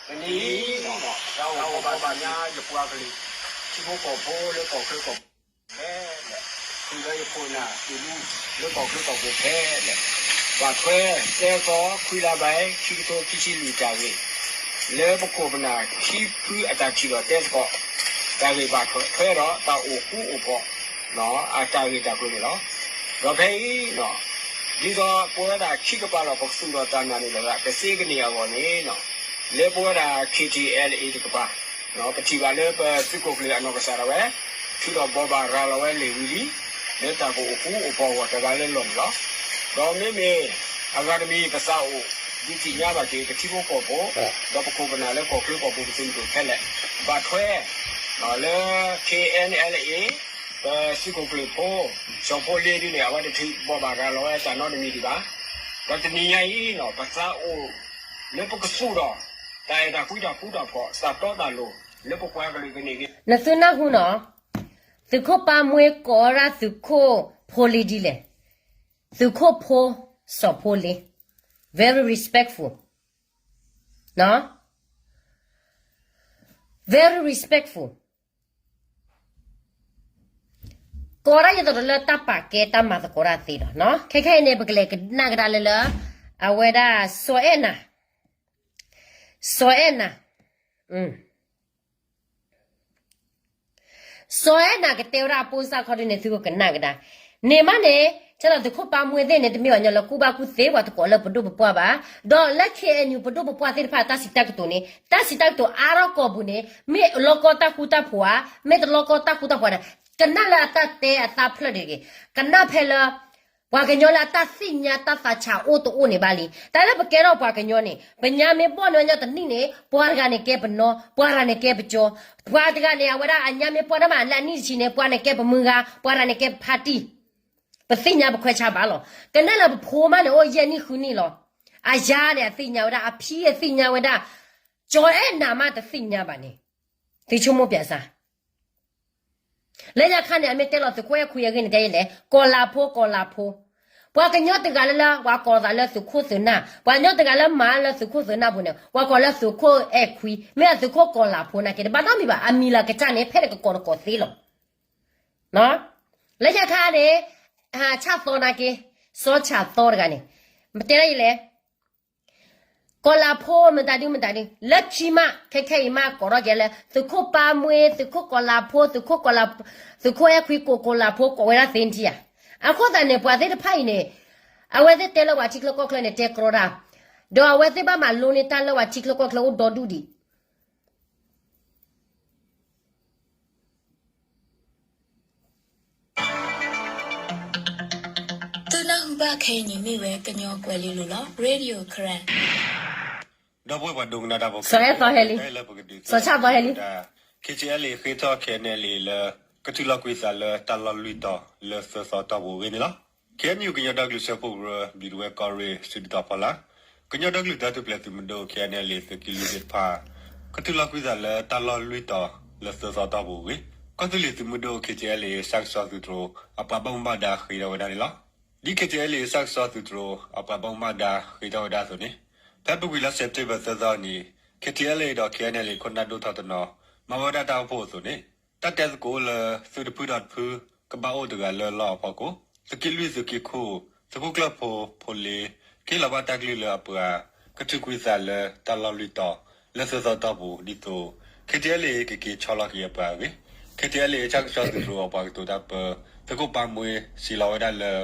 မနံၤအံၤ တၢ်အိၣ်ဘှံးဘၣ်သ့ၣ်ညါ ယပှၤကလုာ် ထံဖိကီၢ်ဖိလၢကီၢ်ချၢကီၢ်ပူၤခဲလၢာ်, ဃုာ်ဒီးယခိၣ်နၢ် လၢကီၢ်ချၢကီၢ်ပူၤခဲလၢာ်, ဘၣ်ထွဲ တဲသကိး ခွံလါဘၣ် ခံကထိခံဆံလွံၢ်တၢ်ဂ့ၢ် လၢပခိၣ်ပနၢ်ခံဖုအတၢ်ထံၣ်ဒီးတဲသကိး တၢ်ဂ့ၢ်ဘၣ်ထွဲဒီးတၢ်အိၣ်ဃူအိၣ်ဖိး အတၢ်ဂ့ၢ်တၢ်ကျိၤန့ၣ်လီၤ. ဒီးဖဲအံၤ ဒ်သိးပဝဲဒၣ်ခံကပၤလီၤ ပကသူၣ်ထီၣ်တၢ်နာ်န့ၣ်လီၤ ကသ့ကန့ၢ်အဂီၢ်န့ၣ် လၢပဝဲဒၣ် ခ့ၣ်ထံၣ်အဲလ်အ့ တကပၤ ပထံၣ်ဘၣ်လၢပသုးခိၣ်ကျၢၢ်အနီၢ်ကစၢ်ဒၣ်ဝဲ ထုးထီၣ်ဘိးဘၣ်ရၤလီၤဝဲလံာ်ဝံၤလံ လၢတၢ်ကအိၣ်ဃူအိၣ်ဖိးအဂီၢ်တဂၤလၢလီၢ်န့ၣ်လီၤ. ဒီးမ့မ့ၢ်အဂၤတမံၤ ပသးအိၣ်ဒုးသ့ၣ်ညါဘၣ်က့ၤ ပထံဖိကီၢ်ဖိ ဒီးပခိၣ်ပနၢ်လၢကီၢ်ချၢကီၢ်ပူၤ ပသုးမုၢ်ဒိၣ်ခဲလၢာ် ဘၣ်ထွဲ လၢ ခ့ၣ်အဲၣ်အလ်အ့ ပသုးခိၣ်ကျၢၢ်ဖိ စီၤဖိလ့ဒုန့ၣ် အဝဲတထုးဘိးဘၣ်ရၤလီၤဝဲတၢ်နီတမံၤဒံးဘၣ်. ဒီးတနံၤညါအံၤ ပသးအိၣ် လၢပကသူၣ်ထီၣ် တၢ်အဲၣ်တၢ်ကွံတၢ်ဃူတၢ်ဖိး တၢ်တီတၢ်လိၤ လၢပပှၤကလုာ်ကန့ၢ်က့ၤ နသုနၢ်ဟူနီၤ, သုးခိၣ်ပၢ်မှ့ကီးဝဲဒၣ်သုးခိၣ်ဖိလံဒ်လဲၣ်, သုးခိၣ်ဖိ စီၤဖိလ့ very respectful, very respectful. ကီးဒၣ်ယသိးဒီးလၢတၢ်ပာ်ကဲတၢ်မၤသကိးတၢ်သ့ဒီး ခဲခဲအံၤန့ၣ် ပကလဲၤကနၣ်ကဒါလၢလၢ အဝဲဒၣ် စီၤအဲၣ်နၤ, စီၤအဲၣ်နၤ, စီၤအဲၣ်နၤကတဲဝဲဒၣ်အပိစၢ်ခီဒုန့ၣ် သုကကနၣ်ကဒါ, န့ၣ်မးန့ၣ် ဆဲလီၤသုးခိၣ်ပၢ်မှ့သ့ၣ်န့ၣ် တမ့ၢ်ပှၤကညီလၢကူၣ်ဘၣ်ကူၣ်သ့ ပှၤတကိးလၢပဒိၣ်ပပှၢ်ဘၣ်, ဒီးလၢ ခ့ၣ်အဲၣ်ယူၣ် ပဒိၣ်ပပှၢ်သ့ၣ်တဖၣ်တၢ်စံးတၢ်ကတိၤန့ၣ် တၢ်စံးတၢ်ကတိၤအါထီၣ်ကီၢ်ပူၤန့ၣ် မ့ၢ်လီၤကီတၢ်ဃူတၢ်ဖိးဧါ, မ့ၢ်တလီၤကီတၢ်ဃူတၢ်ဖိးဧါန့ၣ် ကနၣ်လၢအတၢ်တဲအသးဖျၢၣ်တဂ့ၤ, ကနၣ်ဖဲလၢ ပှၤကညီလၢအတၢ်သ့ၣ်ညါတၢ်သးဆးအိၣ်တအိၣ်န့ၣ်ဘၣ်လံ. တၢ်လၢပကဲထီၣ်ပှၤကညီန့ၣ် ပညါမ့ၢ်ဘီၣ်န့ၢ်ညီတနံၣ်န့ၣ် ပှၤတဂၤန့ၣ်ကဲပနီၢ်, ပှၤတဂၤန့ၣ်ကဲပကၠီ, ပှၤတဂၤန့ၣ် အဝဲဒၣ်အညါမ့ၢ်ပှၢ်တၢ်မးလၢအနံၣ်တဆံန့ၣ် ပှၤန့ၣ်ကဲပမုၢ်ဂၤ, ပှၤတဂၤန့ၣ်ကဲပဖါတံၢ်, ပသ့ၣ်ညါပခွဲးဆါဘၣ်လီၤ. ကနၣ်လၢပဖိမးန့ၣ် အိၣ်ယဲၢ်နံၣ်ဃုနံၣ်လီၤ. အယါန့ၣ် အသ့ၣ်ညါဝဲဒၣ်, အဖံအသ့ၣ်ညါဝဲဒၣ်, ကၠီအဲၣ်နၤမးတသ့ၣ်ညါဘၣ်န့ၣ်, သုဆိကမိၣ်ပျဲစါ လၢညါခါန့ၣ် အမ့ၢ်တဲလီၤသုးခိၣ်အဲၣ်ခွံအဂ့ၢ်န့ၣ် တဲယလဲၣ်, ကီၤလၤဖိ ကီၤလၤဖိ, ပှၤကညီတဂၤလၢလၢ ပှၤကိးသးလၢသုးခိၣ်သုးနၢ်, ပှၤကညီတဂၤလၢမၤလၢသုးခိၣ်သုးနၢ်ပူၤန့ၣ် ပှၤကိးလၢသုးခိၣ်အဲၣ်ခွံ, မ့ၢ်အသုးခိၣ်ကီၤလၤဖိနာ်က့ တဘၣ်နီတမံၤဘၣ်, အမံၤလၢကစၢ်န့ၣ် ဖဲန့ၣ်ကကိးတကိးသ့လီၤ. လၢညါခါန့ၣ် ဆၣ်သီနာ်က့, စီၤဆၣ်သီတဂၤန့ၣ်, မ့ၢ်တဲဒ်လဲၣ် ကီၤလၤဖိမတၤဒုမတၤဒု, လၢခံမး ခဲခဲအံၤမး ကိးထီၣ်က့ၤလၢ သုးခိၣ်ပၢ်မှ့, သုးခိၣ်ကီၤလၤဖိ, သုးခိၣ်ကီၤလၤ, သုးခိၣ်အဲၣ်ခွံ ကိးကီၤလၤဖိ ကိးဝဲဒၣ်သ့ထံၣ်ဧါ. အဃိသတးန့ၣ် ပှၤသ့ၣ်တဖၣ်အံၤန့ၣ် အဝဲသ့ၣ်တဲလၢပှၤထံချၢကီၢ်ချၢန့ၣ် တဲကြီတၢ်, ဒီးအဝဲသ့ၣ်ဘၣ်မၤလိန့ၢ်တၢ်လၢပှၤထံချၢကီၢ်ချၢအိၣ်ဒီဒူၣ်ဒံး သုနၢ်ဟူဘၣ်ခဲအံၤန့ၣ်မ့ၢ်ဝဲကညီကွဲၤလ့လိၤလီၤ. Radio Karen ဒီပုၢ်ဝဲၢ်ပှၤဒိကနၣ်တၢ်ဖိခဲလၢာ် စီၤအဲၣ်သီဟဲလံ, စီၤဆၣ်သီဟဲလံ, K T L A ဃ့ထီၣ် K N L A လၢ ကထုးလီၤကွံာ်သးလၢတၢ်လီၢ်လွံၢ်တီၤလၢသၢသီတီၢ်ပူၤအဂ့ၢ်န့ၣ်လီၤ. K N U ကညီဒီကလုာ်စၢဖှိၣ်ကရၢ ဘျံးဒဝဲၢ်ကီၢ်ရ့ၣ် စုဒုၣ်တီၤဖီလာ်, ကညီဒီကလုာ်တၢ်ထူၣ်ဖျဲးသုးမုၢ်ဒိၣ် K N L A သုးက့လွံၢ်သ့ၣ်တဖၣ် ကထုးလီၤကွံာ်သးလၢတၢ်လီၢ်လွံၢ်တီၤလၢသၢသီတီၢ်ပူၤအဂ့ၢ် ကီၢ်သူလ့ၤသုးမုၢ်ဒိၣ် K T L A ဆၣ်ကဆီသုးတြိၤ အပှၤဘၣ်မူဘၣ်ဒါဃ့ထီၣ်ဝဲဒၣ်န့ၣ်လီၤ. ဒ် K T L A ဆၣ်ကဆီသုးတြိၤ အပှၤဘၣ်မူဘၣ်ဒါဃ့ထီၣ်ဝဲဒၣ်အသိးန့ၣ် ဖဲအပူၤကွံာ်လါစဲးပထ့ဘၢၣ်သၢသီအနံၤ K T L A ဒီး K N L A ခိၣ်နၢ်ဒိၣ်ထီၣ်တနီၤ မၤဝဲဒၣ်တၢ်အိၣ်ဖှိၣ်အသိးန့ၣ် တၢ်တဲသကိးလၢ သုးတဖုဒီးတဖု ကဘၣ်အိၣ်တဂၤလၢလီၢ်အဖီခိၣ် သုးက့လွံၢ်သုးက့ခိၣ် သုးခိၣ်ကျၢၢ်ဖိ ဖိလ့ ကဟ့ၣ်လီၤဘၣ်တၢ်ကလုၢ်လၢအပှၤ ကထုးကွံာ်သးလၢတၢ်လီၢ်လွံၢ်တီၤ လၢသၢသီတီၢ်ပူၤ ဒ်သိး K T L A ကက့ၤဆီလီၤက့ၤအပှၤအဂ့ၢ် K T L A ဆၣ်ကဆီသုးတြိၤအပှၤကတိၤတၢ်ပၢ သုးခိၣ်ပၢ်မှ့ စံးလီၤဝဲဒၣ်လၢ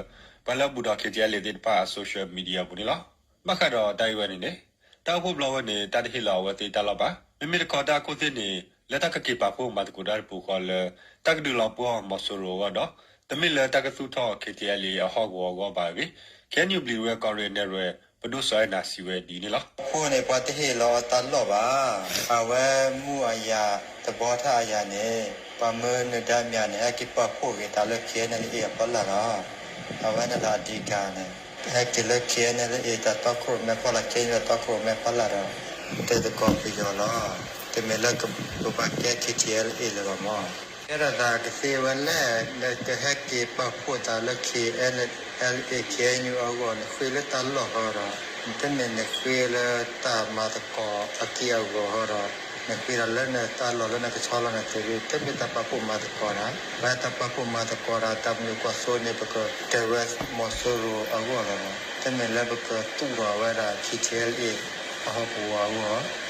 ပှၤလၢအဘူးဒီး K T L A သ့ၣ်တဖၣ်အ social media ပူၤန့ၣ်လီၤ. ဘၣ်ဃးဒီးတၢ်ဂ့ၢ်ဝဲန့ၣ်န့ၣ် တၢ်အိၣ်ဖှိၣ်ဘျီဝဲန့ၣ် တၢ်တဟ့ၣ်လီၤအဝဲသ့ၣ်တၢ်လီၢ်ဘၣ်. မ့မ့ၢ်တခီတၢ်အခိၣ်သ့ၣ်န့ၣ် လၢတၢ်ကက့ၤပာ်ဖှိၣ်မၤသကိးတၢ်တပူၤဃီလၢ တၢ်ကဒုးလီၤပှီၢ်မီၤစိရိၤအဂီၢ်ဒီး တမ့ၢ်လၢတၢ်ကသူၣ်ထီၣ် K T L A အဟီၣ်ကဝီၤအဂီၢ်ဘၣ်အဂ့ၢ် K N U ဘျံးဒဝဲၢ်ကီၢ်ရ့ၣ်အနဲၣ်ရွဲၣ် ပဒိၣ်စီၤအဲၣ်နၤစံးဝဲဒ်န့ၣ်လီၤ. အဃိန့ၣ် ပှၤတဟ့ၣ်လီၤအတၢ်လီၢ်ဘၣ်. အဝဲမူအယၤ တဘီထၣ်အယၤန့ၣ် ပှၤမၢနၢၤဒါမၠးန့ၣ် ဟဲက့ၤပာ်ဖှိၣ်က့ၤတၢ်လၢ K N L A အဖီလာ်လီၤ. အဝဲန့ၣ်လီၤအဓိကန့ၣ် ဟဲက့ၤလၢ K N L A တၢ်တီခိၣ်ရိၣ်မဲဖီလာ် K N U တၢ်တီခိၣ်ရိၣ်မဲဖီလာ်ဒီး တဲသကိးပယီၤလီၤ. တမ့ၢ်လၢပဘၣ်ကဲ K T L A လၢၤဘၣ်မၢ်. ကဲထီၣ်သးကသ့ဝဲလဲၣ် နကဟဲက့ၤပာ်ဖှိၣ်သးလၢ K N L A K N U အဂီၢ်န့ၣ် ဃ့လၢတၢ်လီၢ်ဃီဒီး တမ့ၢ်နဃ့လၢတၢ်မၤသကိးအက့ၢ်အဂီၤဃီဒီး, နဃ့ဒီးလၢနတၢ်လီၢ်လၢနကဆီလီၤနသး, တမ့ၢ်တၢ်ပာ်ဖှိၣ်မၤသကိးတၢ်, ပတၢ်ပာ်ဖှိၣ်မၤသကိးတၢ် တၢ်မနုၤကီၢ်သိန့ၣ် ပကတဲဝဲမီၤစိရိၤအဂီၢ်လီၤ. တမ့ၢ်လၢပကသူၣ်ထီၣ်ဝဲဒၣ် ခ့ၣ်ထံၣ်အဲလ်အ့ၣ် အဟီၣ်ကဝီၤအဂီၢ်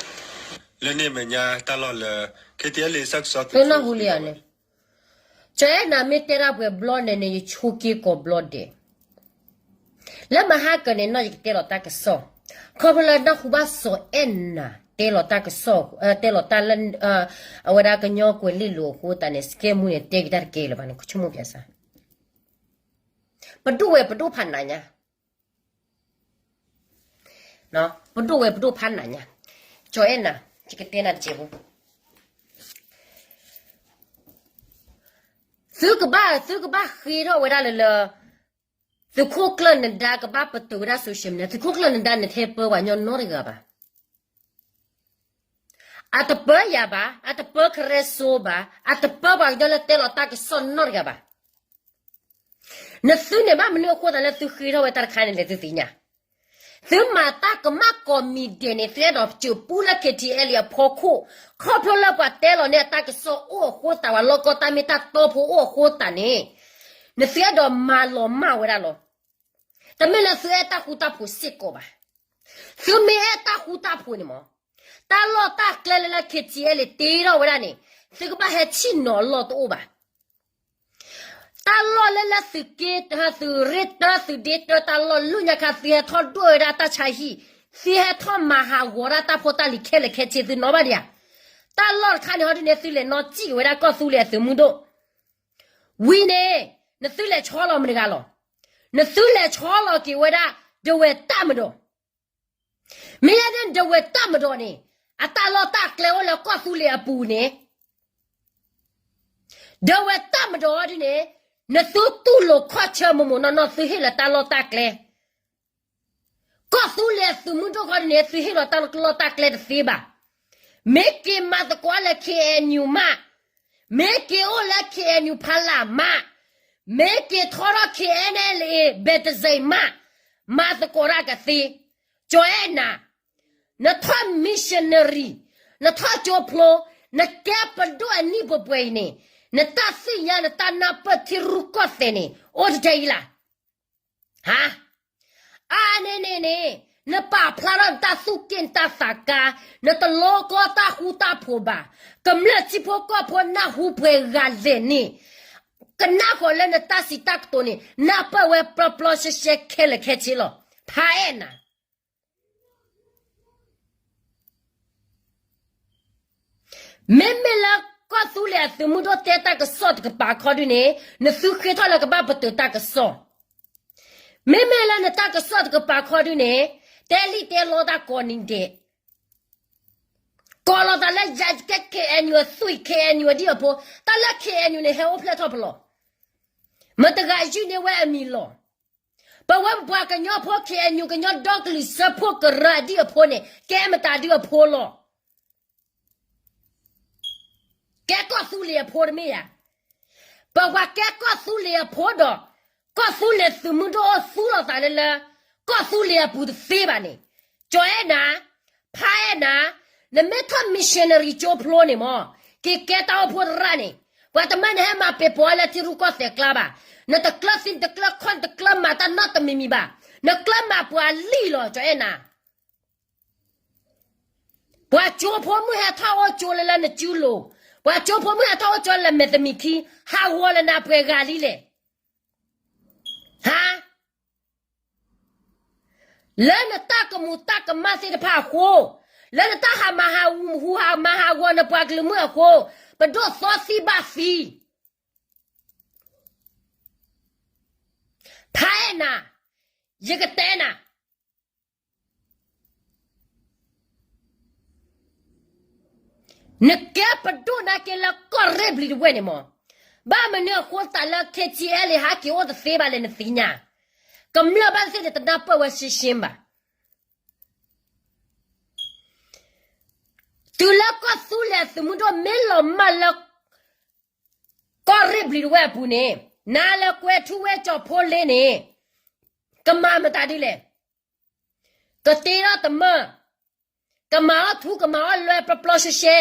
လၢန့ၣ်အမဲာ်ညါတၢ်လီၢ်လၢ ခ့ၣ်ထံၣ်အဲလ်အ့ၣ် စၢ်ကစီၣ်သုးခိၣ်န့ၣ်, ကၠီၤအဲၣ်နၤမ့ၢ်တဲတၢ်ပှဲၤဘျီန့ၣ်န့ၣ် ယဆိက့ၤကိးဘျီဒဲး, လၢမဟါကၢန့ၣ် နီၢ်ယကတဲလီၤတၢ်ကစီၣ်, ခီဖျိလၢနၢ်ဟူဘၣ်စီၤအဲၣ်နၤ တဲလီၤတၢ်ကစီၣ်, တဲလီၤတၢ်လၢ အဝဲဒၣ်ကညီကွဲၤလ့လိၤအဃိသတးန့ၣ် စကဲမူန့ၣ် တဲက့ၤတၢ်တကဲလၢၤဘၣ်န့ၣ် ဆိကမိၣ်ပျဲစၢ်, ပဒိၣ်ဝဲပဒိၣ်ဖးနးညါ ပဒိၣ်ဝဲပဒိၣ်ဖးနးညါ, ကၠီၤအဲၣ်နၤ, ယကတဲနၤတကဲးဖိ, သုကဘၣ် သုကဘၣ်ဃ့ထီၣ်ဝဲဒၣ်လၢလၢ သုးခိၣ်ကျၢၢ်နဒါကဘၣ်ပတုာ်ဝဲဒၣ် social media, သုးခိၣ်ကျၢၢ်နဒါန့ၣ် တဟဲပၢပှၤကညီနီတဂၤဘၣ်. အတပၢယၤဘၣ်, အတပၢကရၢစိဘၣ်, အတပၢပှၤကညီလၢတဲလီၤတၢ်ကစီၣ်နီတဂၤဘၣ်. နသုန့ၣ်ဘၣ်မနုၤအဃိသတးလၢသုဃ့ထီၣ်ဝဲတၢ်တခါန့ၣ်လဲၣ် သုသ့ၣ်ညါ, သုမၤတၢ်ကမၣ်ကိးမံၤဒဲးန့ၣ် သုအဲၣ်ဒိးစၢၤပူလၢ ခ့ၣ်ထံၣ်အဲလ်အ့ၣ်အဖီခိၣ်, ခီဖျိလၢပှၤတဲလီၤန့ၢ်အတၢ်ကစီၣ်အိၣ်အဃိသတး ပှၤလီၢ်ကီတၢ်မ့ၢ်တၢ်တီဖိအိၣ်အဃိသတးန့ၣ်, နသုအဲၣ်ဒိးမၤလီၤမၢ်ဝဲဒၣ်လီၤ. တမ့ၢ်လၢသုအဲၣ်တၢ်ဃူတၢ်ဖိးစ့ၢ်ကီးဘၣ်. သုမ့ၢ်အဲၣ်တၢ်ဃူတၢ်ဖိးန့ၣ်မး, တၢ်လီၢ်တၢ်ကျဲလၢလၢ ခ့ၣ်ထံၣ်အဲလ်အ့ၣ် တ့ထီၣ်ဝဲဒၣ်န့ၣ်, သုကဘၣ်ဟဲဆ့ၣ်နီၤအလီၢ်တအိၣ်ဘၣ်. တၢ်လီၢ်လၢလၢသုးက့တၢ သုးရ့ၣ်တၢ သုးဒ့တၢ တၢ်လီၢ်လၢညါခါ သုဟဲထီၣ်ဒိၣ်ဝဲဒၣ်တၢ်ဆါဟံၣ်, သုဟဲထီၣ်မၤဟးဂီၤဒၣ်တၢ်ဖိတၢ်လံၤခဲလၢာ်ခဲဆ့ သုနီၣ်ဘၣ်ဒံးဧါ. တၢ်လီၢ်တခါန့ၣ်ဟီဒုန့ၣ် သုလဲၤနီၣ်စံၣ်က့ၤဝဲဒၣ်ကီၢ်သူလ့ၤအသုးမုၢ်ဒိၣ် ဝံၤန့ၣ်, နသုလဲၤဆီလီၤမတၤတဂၤလီၤ. နသုလဲၤဆီလီၤက့ၤဝဲဒၣ် ဒဝဲၢ်တၢ်မဒီး, မ့ၢ်လၢဒဝဲၢ်တၢ်မဒီးန့ၣ်, အတၢ်လီၢ်တၢ်ကျဲအိၣ်လၢကီၢ်သူလ့ၤအပူၤန့ၣ်, ဒဝဲၢ်တၢ်မဒီးဒ်န့ၣ်, နသုတူၢ်လိာ်ခီၣ်ဆၢမိၢ်မိၢ်နီၢ်နီၢ် သုဟ့ၣ်လီၤတၢ်လီၢ်တၢ်ကျဲ ကီၢ်သူလ့ၤအသုးမုၢ်ဒိၣ်ခီဒ်န့ၣ် သုဟ့ၣ်လီၤတၢ်လီၢ်တၢ်ကျဲတသ့ဘၣ်. မ့ၢ်က့ၤမၤသကိးလၢ ခ့ၣ်အဲၣ်ယူၣ် မး, မ့ၢ်က့ၤအိၣ်လၢ ခ့ၣ်အဲၣ်ယူၣ် ဖီလာ် မး, မ့ၢ်က့ၤထီထီၣ် ခ့ၣ်အဲၣ်ယူၣ် ဘဲၣ်တစ့ၣ် မး, မၤသကိးတၢ်ကသ့. ကၠီၤအဲၣ်နၤ, နထီၣ် missionary, နထီၣ်ကၠိဖျိ, နကဲပဒိၣ်အနံၣ်ပှဲၤပှဲၤအံၤန့ၣ်, နတၢ်သ့ၣ်ညါ နတၢ်နၢ်ပၢၢ်ထံရူၢ်ကီၢ်သဲးန့ၣ် အိၣ်တထဲအံၤလၢ် ဟါ, အါန့ၣ်န့ၣ်န့ၣ်, နပာ်ဖျါထီၣ်နတၢ်သူၣ်က့ၣ်နတၢ်သးကါ, နတလီကီတၢ်ဃူတၢ်ဖိးဘၣ်. ကမျၢၢ်ထံဖိကီၢ်ဖိနၢ်ဟူပှဲၤဂၤလဲၣ်န့ၣ်, ကနၣ်ဃီၤလၢနတၢ်စံးတၢ်ကတိၤန့ၣ် နၢ်ပၢၢ်ဝဲပျီပျီရှဲရှဲခဲလၢာ်ခဲဆ့လီၤ. ဖးအဲၣ်နၤ မ့မ့ၢ်လၢကီၢ်သူလ့ၤအသုးမုၢ်ဒိၣ်တဲတၢ်ကစီၣ်တကပၤခီဒုန့ၣ်, နသုဃ့ထီၣ်လၢကဘၣ်ပတုာ်တၢ်ကစီၣ်. မ့မ့ၢ်လၢနတၢ်ကစီၣ်တကပၤခီဒုန့ၣ်, တဲလံၣ်တဲလီတၢ်ကိးနံၤဒဲး, ကိးလီၤသးလၢယကဲ ခ့ၣ်အဲၣ်ယူၣ် အသွံၣ် ခ့ၣ်အဲၣ်ယူၣ် အဒံၣ်အဖိ, တၢ်လၢ ခ့ၣ်အဲၣ်ယူၣ် န့ၣ် ဟဲအိၣ်ဖျဲၣ်ထီၣ်ဖဲလဲၣ်. မတၤတဂၤယုၢ်န့ၢ်ဝဲအမံၤလဲၣ်. ပဝဲပပှၤကညီဖိ ခ့ၣ်အဲၣ်ယူၣ် ကညီဒီကလုာ်စၢဖှိၣ်ကရၢအဒံၣ်အဖိန့ၣ် ကဲမတၤဒုအဖိလဲၣ်. ကဲကီၢ်သူလ့ၤအဖိတမ့ၢ်ဧါ. ပပှၤကဲကီၢ်သူလ့ၤအဖိဒီး, ကီၢ်သူလ့ၤသုးမုၢ်ဒိၣ်အိၣ်သူလီၤသးလၢလၢ ကီၢ်သူလ့ၤအပူၤတသ့ဘၣ်န့ၣ်, ကၠီၤအဲၣ်နၤ, ဖးအဲၣ်နၤ, နမ့ၢ်ထီၣ် missionary ကၠိဖျိန့ၣ်မး, က့ၤကဲတၢ်အိၣ်ဖှိၣ်သရၣ်န့ၣ်, ပှၤတမၢနဟဲမၤပ့ၤပိာ်လၢထံရူၢ်ကီၢ်သဲးကျါဘၣ်. နတကျၢၤသံ နတကျၢၤခီၣ် နတကျၢၤမၤတၢ်နီတမံၤမံၤဘၣ်. နကျၢၤမၤပှၤလံၣ်လီၤ ကၠီၤအဲၣ်နၤ. ပှၤကၠိဖိမုၣ်ဟဲထီၣ်အိၣ်ကၠိလၢလၢနစုလိၤ, ပှၤကၠိဖိမုၣ်ဟဲထီၣ်အိၣ်ကၠိလၢမဲာ်တမံၤခံ, ဟးဂီၤလၢနၤပှဲၤဂၤလံလဲၣ်. ဟါ, လၢနတၢ်ကမူၤတၢ်ကမၣ်သ့ၣ်တဖၣ်အဃိ, လၢနတၢ်ဟးမၤဟးဂူာ်ဟူဟးမၤဟးဂီၤနပှၤကလုာ်မုၣ်အဃိ, ပဒိၣ်သီသံဘၣ်သံ ဖးအဲၣ်နၤ, ယကတဲနၤ, နကဲပဒိၣ်နာ်က့လၢကီၢ်ရ့ၣ်ဘျံၤတဝဲၢ်န့ၣ်မး, ဘၣ်မနုၤအဃိသတးလၢ ခ့ၣ်ထံၣ်အဲလ့ၣ် ဟးက့ၤအိၣ်တသ့ဘၣ်လဲၣ်နသ့ၣ်ညါ, ကမျၢၢ်ဘၣ်သ့ၣ်န့ၣ် တနၢ်ပၢၢ်ဝဲရှဲရှဲဘၣ်. တုၤလၢကီၢ်သူလ့ၤအသုးမုၢ်ဒိၣ်မ့ၢ်လီၤမၢ်လၢ ကီၢ်ရ့ၣ်ဘျံၤတဝဲၢ်အပူၤန့ၣ်, နၤလၢကွဲၤထူဝ့ကၠီၤဖိလ့န့ၣ်, ကမၤမတၤဒ်လဲၣ်. ကတ့ထီၣ်တမၢၢ်, ကမၤအီၣ်ထူ ကမၤအီၣ်လွဲပျီပျီရှဲရှဲ,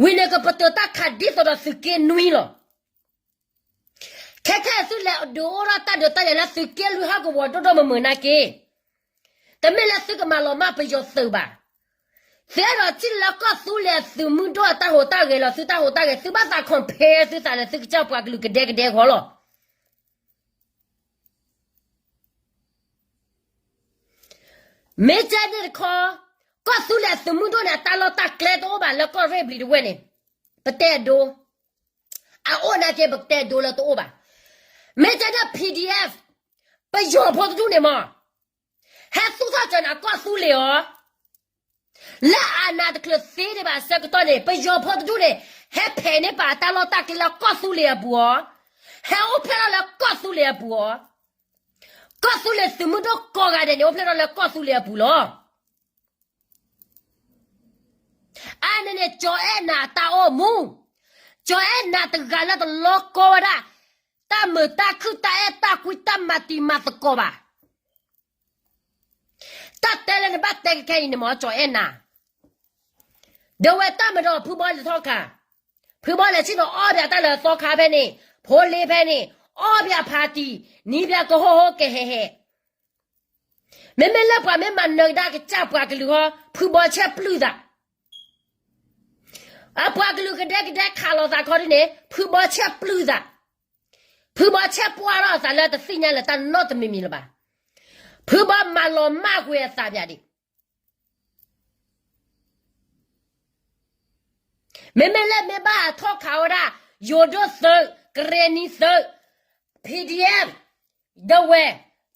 ဝံၤန့ၣ်ကပတုာ်တၢ်ခးဒ်သိးဒီးသုးက့နွံလီၤ. ခဲခဲသုလဲၤဒုးအိၣ်ထီၣ်တၢ်ဒုးတၢ်ယၤလၢသုးက့လွံၢ်ဟီၣ်ကဝီၤဒိၣ်ဒိၣ်မုၢ်မုၢ်နာ်က့, တမ့ၢ်လၢသုကမၤလီၤမၢ်ပယီၤသုးဘၣ်. သုအဲၣ်ဒိးထံၣ်လၢကီၢ်သူလ့ၤအသုးမုၢ်ဒိၣ်အတၢ်ဟူးတၢ်ဂဲၤလီၤ သုတၢ်ဟူးတၢ်ဂဲၤ သုဘၣ်သး compare သုသးလၢသုကစၢ်ပှၤကလုာ်ကဒဲကဒဲဃီလီၤ. မ့ၢ်ကဲန့ၣ်တခီ, ကီၢ်သူလ့ၤအသုးမုၢ်ဒိၣ်န့ၣ် အတၢ်လီၢ်တၢ်ကျဲတအိၣ်ဘၣ်လၢကီၢ်ရ့ၣ်ဘျံၤတဝဲၢ်န့ၣ်, ပတဲအဒိ, အအိၣ်နာ်က့ ပတဲအဒိလၢတအိၣ်ဘၣ်. မ့ၢ်ကဲဒီး PDF, ပယီၤဖိတဒူၣ်န့ၣ်မး, ဟဲသူၣ်ထီၣ်စၢၤန့ၣ်အကီၢ်သူလ့ၤအီၤ လၢအနးတချုးသ့ဒံးဘၣ်အဆၢကတီၢ်န့ၣ် ပယီၤဖိတဒူၣ်န့ၣ် ဟဲဖဲးန့ၢ်ပာ်အတၢ်လီၢ်တၢ်ကျဲလၢကီၢ်သူလ့ၤအပူၤအီၤ, ဟဲအိၣ်ဖျဲၣ်ထီၣ်လၢကီၢ်သူလ့ၤအပူၤအီၤ, ကီၢ်သူလ့ၤသုးမုၢ်ဒိၣ်ကိးဂၤဒဲးန့ၣ် အိၣ်ဖျဲၣ်ထီၣ်လၢကီၢ်သူလ့ၤအပူၤလီၤ. အါန့ၣ်န့ၣ် ကၠီၤအဲၣ်နၤအတၢ်အိၣ်မူ, ကၠီၤအဲၣ်နၤတဂၤလၢတလီၤကီဝဲဒၣ် တၢ်မုာ်တၢ်ခုၣ်တၢ်အဲၣ်တၢ်ကွံတၢ်မၤတံၤမၤသကိးဘၣ်. တၢ်တဲလၢနဘၣ်တဲကခဲအံၤန့ၣ်မ့ၢ် ကၠီၤအဲၣ်နၤ, ဒီးဝဲတၢ်မၤဒီးဖုဘီလဲၤထီၣ်ခး, ဖုဘီလဲၤဆ့ၣ်နီၤအီၣ်ပၠးတၢ်လၢသီခါဖဲန့ၣ်, ဖိလ့ဖဲန့ၣ်, အီၣ်ပၠးဖးတံၢ်, နံၤပၠးကဟိၣ်ဟိၣ်ကဟဲဟဲ, မ့မ့ၢ်လၢပှၤမ့ၢ်မၤနၢၤကဒါကစၢ်ပှၤကလုာ်ဟီ ဖုဘီဆဲးပျုၢ်သး အပှၤကလုာ်ကဒဲကဒဲခးလိာ်သးခီဒ်န့ၣ် ဖုဘီဆဲးပျုၢ်သး, ဖုဘီဆဲးပှၢ်ထီၣ်အသးလၢတသ့ၣ်ညါလၢတၢ်နီတမံၤမံၤလၢၤဘၣ်. ဖုဘီမၤလီၤမၢ်ကွံာ်အသးပၠးဒံး, မ့မ့ၢ်လၢမ့ၢ်ဘၣ်ဟးထီၣ်ခးဝဲဒၣ် ယိၤဒိၣ်သုး, ကရ့ၣ်နံၤသုး, PDF, ဒီးဝဲ,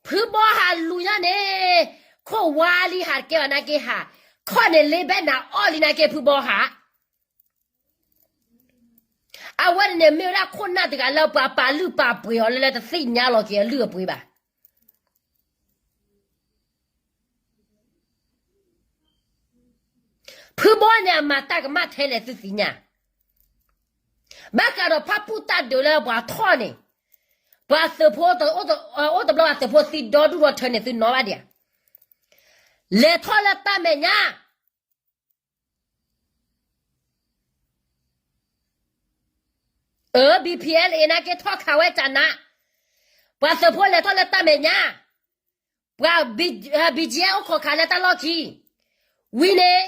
ဖုဘီဟးလူၤညါန့ၣ်, ခိၣ်ဝါလံဟးတကဲဘၣ်နာ်က့ဟး, ခီၣ်န့ၣ်လ့ဘဲနၤအီၣ်လံနာ်က့ဖုဘီဟး အဝဲန့ၣ်မ့ၢ်ဝဲဒၣ်ခိၣ်နၢ်တဂၤလၢပှၤပာ်လုၢ်ပာ်ပှ့ၤအီၤလၢလၢတသ့ၣ်ညါလီၤက့ၤအလုၢ်အပှ့ၤဘၣ်. ဖုဘီန့ၣ်အမၤတၢ်ကမၣ်ထဲလဲၣ်သုသ့ၣ်ညါ, ဘၣ်ဃးဒီးဖၣ်ပူၣ်တၢ်ဒုးလၢပှၤထီၣ်န့ၣ်, ပှၤသုးဖိ, အိၣ်တဘျီပှၤသုးဖိသံဒီဒူၣ်ဒီထၢန့ၣ် သုနီၣ်ဘၣ်ဒံးဧါ, လဲၤထီၣ်လၢတၢ်မဲာ်ညါ အၢ BPLA နာ်က့ထီၣ်ခးဝဲတၢ်နး, ပှၤသုးဖိလဲၤထီၣ်လၢတၢ်မဲာ်ညါ, ပှၤ BGF အိၣ်ခိးခးလၢတၢ်လီၢ်ခံ, ဝံၤန့ၣ်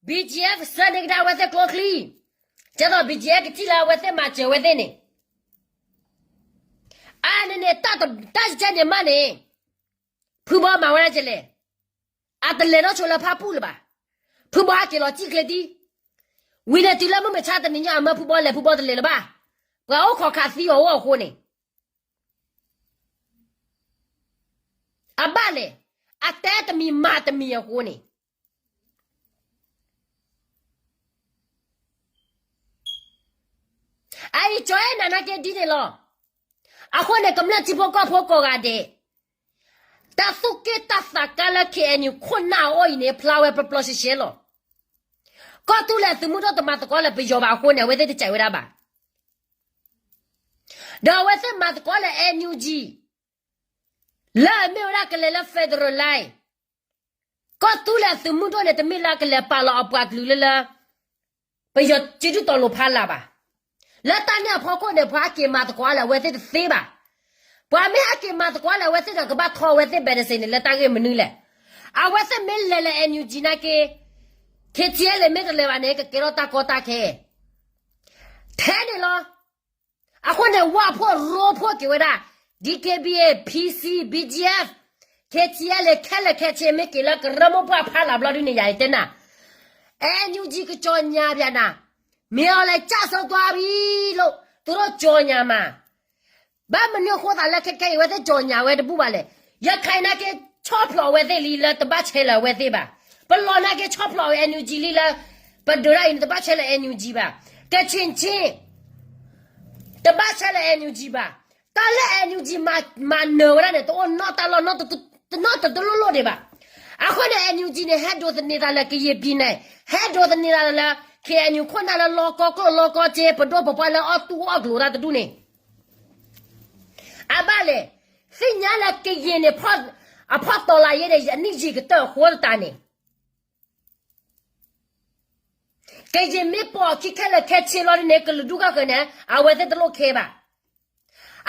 BGF ဆှၢန့ၢ်ကဒါအဝဲသ့ၣ်ကျိချံ, ကဲသိး BGF ကထံၣ်လၢအဝဲသ့ၣ်မၤစၢၤဝဲသ့ၣ်န့ၣ်, အါန့ၣ်န့ၣ် တၢ်ကဲန့ၣ်မးန့ၣ်, ဖုဘီမၤဝဲဒၣ်ကလဲၣ်, အတလဲၤနီၢ်ဆိလၢဖၣ်ပူၣ်လၢၤဘၣ်, ဖုဘီဟဲက့ၤလီၤစံၣ်ချ့ဒံ, ဝံၤန့ၣ်တုၤလၢမုၢ်မဆါတနံၤညါအမၢဖုဘီလဲၤဖုဘီတလဲၤလၢၤဘၣ်, ပှၤအိၣ်ခိးခးသံအီၤအိၣ်အဃိန့ၣ်, အဘၣ်လဲၣ်, အတဲတမံၤမၤတမံၤအဃိန့ၣ် အအံၤကၠီအဲၣ်နၤနာ်က့ဒ်န့ၣ်လီၤ. အဃိန့ၣ် ကမျၢၢ်ထံဖိကီၢ်ဖိကိးဂၤဒဲး, တၢ်သူၣ်က့ၣ်တၢ်သးကါလၢ KNU ခိၣ်နၢ်အအိၣ်အံၤန့ၣ် ဖျါဝဲပျီပျီရှဲရှဲလီၤ. ကီၢ်သူလ့ၤသုးမုၢ်ဒိၣ်တမၤသကိးလၢပယီၤဘၣ်အဃိန့ၣ် အဝဲသ့ၣ်တစဲးဝဲဒၣ်ဘၣ်. ဒီးအဝဲသ့ၣ်မၤသကိးလၢ NUG လၢအမ့ၢ်ဝဲဒၣ်ကလဲၤလၢ federal line ကီၢ်သူလ့ၤသုးမုၢ်ဒိၣ်န့ၣ် တမ့ၢ်လၢကလဲၤပာ်လီၤအပှၤကလုာ်လၢလၢ ပယီၤစုဒုၣ်တီၤလိၤဖးလာ်ဘၣ်. လၢတၢ်န့ၣ်အဖီခိၣ်န့ၣ် ပှၤဟဲက့ၤမၤသကိးလၢအဝဲသ့ၣ်တသ့ဘၣ်. ပှၤမ့ၢ်ဟဲက့ၤမၤသကိးလၢအဝဲသ့ၣ်ဒီး ကဘၣ်ထီၣ်အဝဲသ့ၣ် ဘဲးတစ့န့ၣ် လၢတၢ်ဂ့ၢ်မနုၤလဲၣ်. အဝဲသ့ၣ်မ့ၢ်လဲၤလၢ NUG နာ်က့ KTLA မ့ၢ်တလဲၤဘၣ်န့ၣ် ကကဲထီၣ်တၢ်ကီတၢ်ခဲ ထဲန့ၣ်လီၤ. အဃိန့ၣ် ဝၣ်ဖိရိဖိက့ၤဝဲဒၣ် DKBA, PC, BGF, KTLA ခဲလၢာ်ခဲဆ့ မ့ၢ်က့ၤလၢကရၢမိၢ်ပှၢ်ဖးလာ်ဘျီဒုန့ၣ် ယၤအံၤတဲနၤ, NUG ကကြေညာပြန်နၤ, မင်းအောင်လှိုင်ကျဆုံးသွားပြီလို့ သူတို့ကြေညာမှာ. ဘၣ်မနုၤအဃိသးလၢခဲခဲအံၤ အဝဲသ့ၣ်ကြေညာဝဲတဘူၣ်ဘၣ်လဲၣ်. ရခိုင်နာ်က့ ဆီၣ်ဖျိးအဝဲသ့ၣ်လံလၢတဘၣ်ဆဲးလၢၤအဝဲသ့ၣ်ဘၣ်. ပလီၢ်နာ်က့ ဆီၣ်ဖျိးဝဲ NUG လံလၢ ပဒုးဒၣ်အံၤန့ၣ် တဘၣ်ဆဲးလၢၤ NUG ဘၣ်. ကချင်ချင်း တဘၣ်ဆဲးလၢၤ NUG ဘၣ်. တၢ်လၢ NUG မၤနၢၤဝဲဒၣ်န့ၣ် တအိၣ်နီတၢ်လီၢ် နီတတလိၣ်လိၣ်ဒံးဘၣ်. အဃိန့ၣ် NUG န့ၣ် ဟဲဒိးသန့ၤသးလၢကရင်ပြည်နယ်, ဟဲဒိးသန့ၤသးလၢ KNU ခိၣ်နၢ်လၢလီကီကျိၣ်လီကီစ့ ပဒိၣ်ပပှၢ်လၢအီၣ်တူၢ်အီၣ်ကျိၤတၢ်တဒူၣ်န့ၣ် အဘၣ်လဲၣ်. သ့ၣ်ညါလၢကရင်န့ၣ် ဖီၣ် အဖီၣ်တီၤလၢယဲန့ၣ် အနံၣ်ယံာ်ကတၢၢ်အဃိသတးန့ၣ် ကယံာ်မ့ၢ်ပိာ်အခံခဲလၢာ်ခဲဆ့လီၤဒ်န့ၣ် ကလုာ်ဒူၣ်ဃၣ်ဃၢၤန့ၣ် အဝဲသ့ၣ်တလိၣ်ခဲဘၣ်.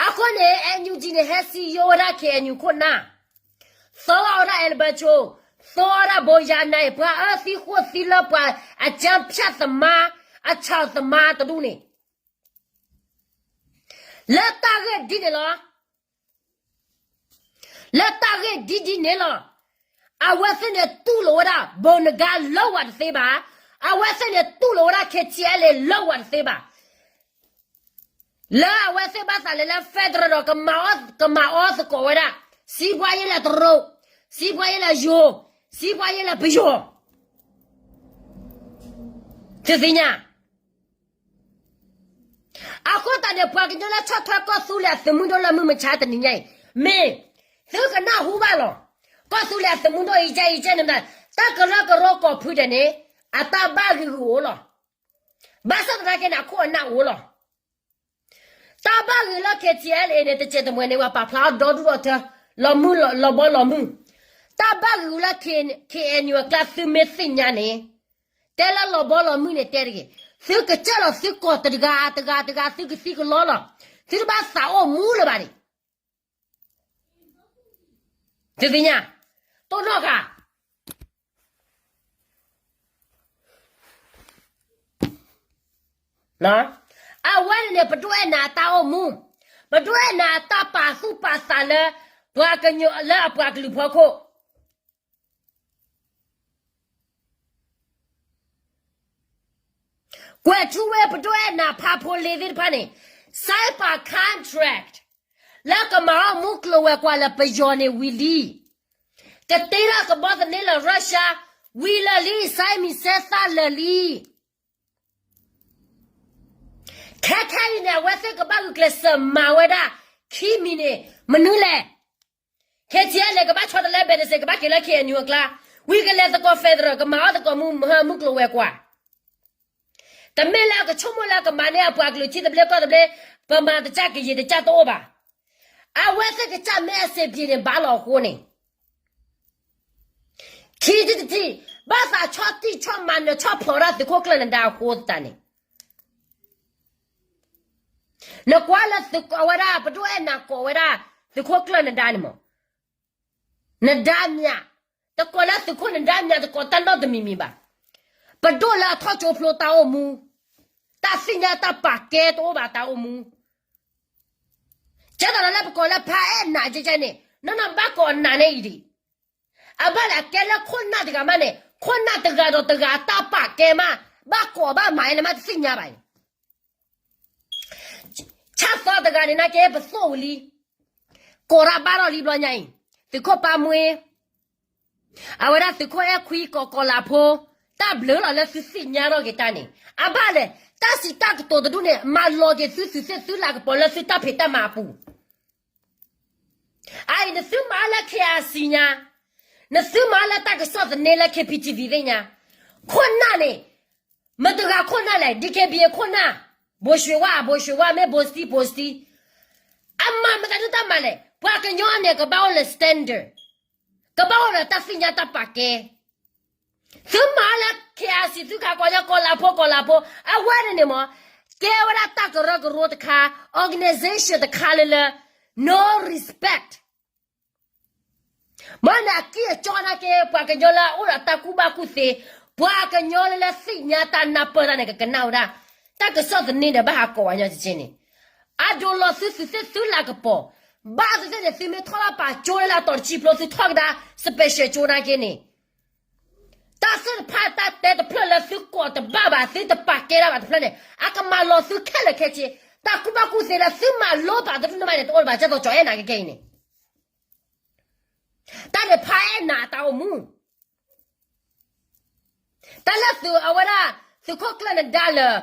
အဃိန့ၣ် NUG န့ၣ် ဟဲစံယိဝဲဒၣ် KNU ခိၣ်နၢ်, သီဝဲဒၣ် အဲလဘၢၣ်ဆိ, သီဝဲဒၣ်ဘိယါနၤအံၤ ပှၤအၢသံဃိၣ်သံလၢပှၤ အကၠၢဖၠၣ်သမါ, အဆၣ်သမါတဒူၣ်န့ၣ် လၢတၢ်ဂ့ၢ်ဒ်န့ၣ်လီၤ. လၢတၢ်ဂ့ၢ်ဒ်ဒ်န့ၣ်လီၤ. အဝဲသ့ၣ်န့ၣ်တူၢ်လိာ်ဝဲဒၣ် ဘိနဂါလၢဝဲတသ့ဘၣ်. အဝဲသ့ၣ်န့ၣ်တူၢ်လိာ်ဝဲဒၣ် KTLA လၢဝဲတသ့ဘၣ်. လၢအဝဲသ့ၣ်ဘၣ်သးလဲၤလၢ federal ဒီး ကမၤအီၣ်သကိးဝဲဒၣ် စံးပှၤယဲလၢတရူး, စံးပှၤယဲလၢယိၤ, စံးပှၤယဲလၢပယီၤ သုသ့ၣ်ညါ. အဃိသတးန့ၣ် ပှၤကညီလၢဆီၣ်ထွဲကီၢ်သူလ့ၤအသုးမုၢ်ဒိၣ်လၢမုၢ်မဆါတနံၤညါအံၤ မ့ၢ်သုကနၢ်ဟူဘၣ်လီၤ. ကီၢ်သူလ့ၤအသုးမုၢ်ဒိၣ်အံၤကဲအံၤကဲန့ၣ်မတၤ တၢ်ကရၢကရိကိးဖုဒဲးန့ၣ် အတၢ်ဘၣ်ဂ့ၤဂ့ၤအိၣ်လီၤ. ဘၣ်ဆၣ်သနာ်က့န့ၣ် အခိၣ်အနၢ်အိၣ်လီၤ. တၢ်ဘၣ်ဂ့ၤလၢ KTLA န့ၣ် တစဲးတမှဲၤန့ၣ် ပှၤပာ်ဖျါအီၤဒီဒူၣ်ဒီထၢ လီၤမုၢ်လီၤဘီလီၤမုၢ်. တၢ်ဘၣ်ဂ့ၤလၢ K- KNU အကျါ သုမ့ၢ်သ့ၣ်ညါန့ၣ် တဲလၢလီၤဘီလီၤမုၢ်န့ၣ်တဲတဂ့ၤ. သုကစၢ်လီၤသုကိးတဂၤတဂၤတဂၤ သုကသံကလီလီၤ. သုတဘၣ်သးအိၣ်မူလၢၤဘၣ်န့ၣ် သုသ့ၣ်ညါ, တိၢ်နီၣ်ဃာ် အဝဲန့ၣ်န့ၣ် ပဒိၣ်အဲၣ်နၤအတၢ်အိၣ်မူ, ပဒိၣ်အဲၣ်နၤအတၢ်ပာ်သူၣ်ပာ်သးလၢ ပှၤကညီလၢအပှၤကလုာ်ဖီခိၣ် ကွဲးထူဝဲပဒိၣ်အဲၣ်နၤဖးဖိလ့သ့ၣ်တဖၣ်န့ၣ် sign ပာ် contract လၢကမၤအီၣ်မူကျိၤဝဲၤကွာ်လၢပယီၤန့ၣ်ဝံၤလံ. ကတ့ထီၣ်ကဘီသန့လၢ Russia ဝံၤလၢာ်လံ စဲမံၤစဲသၣ်လၢာ်လံ. ခဲခဲအံၤန့ၣ် အဝဲသ့ၣ်ကဘၣ်ဂုာ်ကျဲးစၢးမၤဝဲဒၣ် ခံမံၤန့ၣ် မနုၤလဲၣ်. KTLA ကဘၣ်ဆီတလဲ ဘဲးတစဲး ကဘၣ်က့ၤလၢ KNU အကျါ, ဝံၤကလဲၤသကိး federal ကမၤအီၣ်သကိးမူမုၢ်ကျိၤဝဲၤကွာ် တမ့ၢ်လၢအကဆိကမိၣ်လၢကမၤန့ၢ်အပှၤကလုာ်ထံသဘျ့ကီၢ်သဘျ့, ပမၤတစၢ်ကယံာ်တစၢ်တအိၣ်ဘၣ်. အဝဲသ့ၣ်ကစၢ်မ့ၢ်အဆင်ပြေန့ၣ် ဘၣ်လီၤအဃိန့ၣ်, ခံထံၣ်တထံၣ်, ဘၣ်သးဆီၣ်တံၢ်ဆီၣ်မၤနၢၤဆီၣ်ဖျိးဒၣ်သုးခိၣ်ကျၢၢ်နဒါအဃိသတးန့ၣ်, နကွၢ်လၢသုးခိၣ်အဝဲဒၣ် ပဒိၣ်အဲၣ်နၤကိးဝဲဒၣ် သုးခိၣ်ကျၢၢ်နဒါန့ၣ်မး နဒါမၠး, တကိးလၢသုးခိၣ်နဒါမၠး တကိးတၢ်နီတမံၤမံၤဘၣ်. ပဒိၣ်လၢအထီၣ်ကၠိဖျိတၢ်အိၣ်မူ, တၢ်သ့ၣ်ညါတၢ်ပာ်ကဲတအိၣ်ဘၣ်တၢ်အိၣ်မူ, ကဲသိးလၢပကိးလၢဖးအဲၣ်နၤကဲကဲန့ၣ် နီၢ်နီၢ်ဘၣ်ကိးအနးန့ၣ်အံၤဒံး, အဘၣ်လဲၣ်အကဲလၢခိၣ်နၢ်တဂၤမးန့ၣ် ခိၣ်နၢ်တဂၤဒီးတဂၤအတၢ်ပာ်ကဲမး, ဘၣ်ကိးဘၣ်မၤအလဲၣ်မးတသ့ၣ်ညါဘၣ်အံၤ ဆၣ်သီတဂၤန့ၣ် နာ်က့ပသိၣ်ဝံၤလံ, ကိးတၢ်ဘၣ်ထီၣ်လံဘျီညါအံၤ, သုးခိၣ်ပၢ်မှ့, အဝဲဒၣ်သုးခိၣ်အဲၣ်ခွံကိးကီၤလၤဖိ, တၢ်ဘျုးလီၤလၢသုသ့ၣ်ညါထီၣ်က့ၤတၢ်န့ၣ်, အဘၣ်လဲၣ်, တၢ်စံးတၢ်ကတိၤတဒူၣ်န့ၣ် မၤလီၤက့ၤသုသုးသ့ၣ်သုလၤကပီၤလၢသုတၢ်ဖံးတၢ်မၤအပူၤ အအံၤ နသုမၤလၢ KIC ညါ, နသုမၤလၢတၢ်ကစီၣ်သန့လၢ KPTV သ့ၣ်ညါ, ခိၣ်နၢ်န့ၣ်, မတၤတဂၤခိၣ်နၢ်လဲၣ် DKBA ခိၣ်နၢ်, ဘိၣ်ရွှ့ဝါ ဘိၣ်ရွှ့ဝါ မ့ၢ်ဘိၣ်စတံ ဘိၣ်စတံ, အမၤမတၤဒုတၢ်မၤလဲၣ်, ပှၤကညီန့ၣ် ကဘၣ်အိၣ်လၢ standard, ကဘၣ်အိၣ်လၢတၢ်သ့ၣ်ညါတၢ်ပာ်ကဲ သုမၤလၢ KIC သုခးကိးညါကီၤလၤဖိ ကီၤလၤဖိ, အဝဲန့ၣ်န့ၣ်မ့ၢ်, ကဲဝဲဒၣ်တၢ်ကရၢကရိတခါ, organization တခါလၢလၢ, no respect, မ့ၢ်န့ၣ်အကံၢ်အကၠီနာ်က့ ပှၤကညီလၢအအိၣ်ဒီးတၢ်ကူၣ်ဘၣ်ကူၣ်သ့, ပှၤကညီလၢလၢသ့ၣ်ညါတၢ်နၢ်ပၢၢ်တၢ်န့ၣ် ကကနၣ်ဝဲဒၣ်, တၢ်ကစီၣ်သန့ဒီးဘၣ်ဟးကိးဝဲညီတက့ၢ်န့ၣ်, အဒိးလီၤသုသုးသ့ၣ်သုလၤကပီၤ, ဘၣ်သ့ၣ်သ့ၣ်န့ၣ် သုမ့ၢ်ထီၣ်လၢပာ်ကၠိလၢအတီၤတဆံဖျိ သုထီၣ်ကဒါ special ကၠိနာ်က့န့ၣ် တၢ်သ့ၣ်တဖၣ်တၢ်တဲတဖျၢၣ်လၢသုကိးတဘၣ်ဘၣ် သုတပာ်ကဲတၢ်ဘၣ်တဖျၢၣ်န့ၣ် အကမၤလီၤသုခဲလၢာ်ခဲဆ့, တၢ်ကူၣ်ဘၣ်ကူၣ်သ့လၢသုမၤလိဘၣ်တဒူၣ်န့ၣ်မးန့ၣ် တအိၣ်လၢၤဘၣ် ကဲသိးကၠီၤအဲၣ်နၤကကဲအံၤန့ၣ်, တၢ်န့ၣ်ဖးအဲၣ်နၤတၢ်အိၣ်မူ တၢ်လၢသုးအဝဲဒၣ်, သုးခိၣ်ကျၢၢ်နဒါလၢ,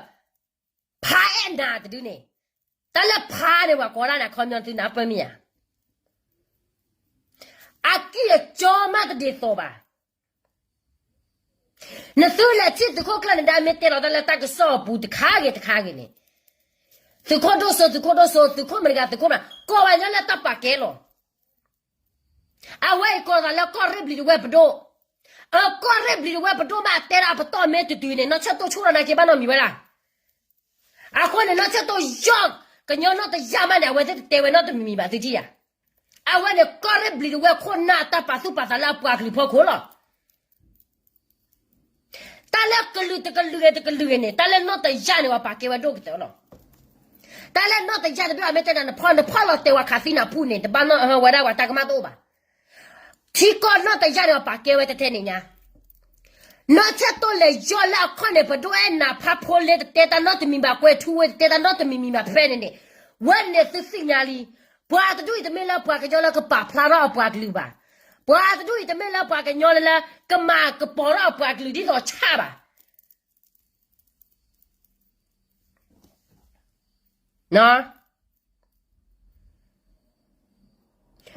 ဖးအဲၣ်နၤတဒုန့ၣ်, တၢ်လၢဖးန့ၣ် ပှၤကိးဒၣ်န့ၣ် အခီပညီသုနၢ်ပၢၢ်မ့ၢ်ဧါ, အကံၢ်အကၠီမးတဒ်သိးဘၣ်, နသုလဲၤထံၣ်သုးခိၣ်ကျၢၢ်နဒါမ့ၢ်တဲလီၤတၢ်လၢတၢ်ကစီၣ်အပူၤတခါဂ့ၤတခါဂ့ၤန့ၣ်, သုးခိၣ်ဒိၣ်စိ သုးခိၣ်ဒိၣ်စိ သုးခိၣ်မတၤတဂၤ သုးခိၣ်မတၤ ကိးဝဲညီလၢတၢ်ပာ်ကဲလီၤ အဝဲအံၤကိးသးလၢကီၢ်ရ့ၣ်ဘျံၤတဝဲၢ်ပဒိၣ်, အကီၢ်ရ့ၣ်ဘျံၤတဝဲၢ်ပဒိၣ်မးအတဲဒၣ်အပတီၢ်မ့ၢ်တတုၤန့ၣ် နီၢ်ဆၢၣ်တိၢ်ဆိၣ်ထီၣ်နာ်က့ဘၣ်နီတမံၤဝဲဒၣ်. အဃိန့ၣ် နီၢ်ဆၢၣ်တိၢ်ယီၢ် ကညီနီၢ်တယၢ်မးန့ၣ် အဝဲသ့ၣ်တတဲဝဲနီတမံၤမံၤဘၣ်သုထံၣ်ဧါ. အဝဲန့ၣ်ကီၢ်ရ့ၣ်ဘျံၤတဝဲၢ်ခိၣ်နၢ်အတၢ်ပာ်သူၣ်ပာ်သးလၢအပှၤကလုာ်ဖီခိၣ်လီၤ. တၢ်လၢကလုာ်တကလုာ်ဂ့ၤတကလုာ်ဂ့ၤန့ၣ် တၢ်လၢနီၢ်တယၢ်န့ၣ် ပှၤပာ်ကဲဝဲဒိၣ်ကတၢၢ်လီၤ. တၢ်လၢနီၢ်တယၢ်တဘ့ၣ်အမ့ၢ်တဲနၤ နဖီၣ်နဖီၣ်လီၤတဲာ်ဝဲခးသံနၤဖူန့ၣ် တဘၣ်ဝဲဒၣ်ပှၤတၢ်ကမၣ်တအိၣ်ဘၣ်. ထံကီၢ်နီၢ်တယၢ်န့ၣ် ပှၤပာ်ကဲဝဲတထဲန့ၣ်ညါ နီၢ်ဆၢၣ်တိၢ်လဲၤယီၢ်လၢအခီၣ်န့ၣ် ပဒိၣ်အဲၣ်နၤဖးဖိလ့တတဲတၢ်နီတမံၤဘၣ် ကွဲၤထူဝ့တတဲတၢ် နီတမံၤမံၤဘၣ်ဖဲန့ၣ်န့ၣ် ဝဲန့ၣ်သုသ့ၣ်ညါလံ. ပှၤတဒူၣ်အံၤတမ့ၢ်လၢပှၤကညီလၢကပာ်ဖျါထီၣ်အပှၤကလုာ်ဘၣ်. ပှၤတဒူၣ်အံၤတမ့ၢ်လၢပှၤကညီလၢ ကမၤကပီၤထီၣ်အပှၤကလုာ်ဒ်သိးဆၣ်ဘၣ်.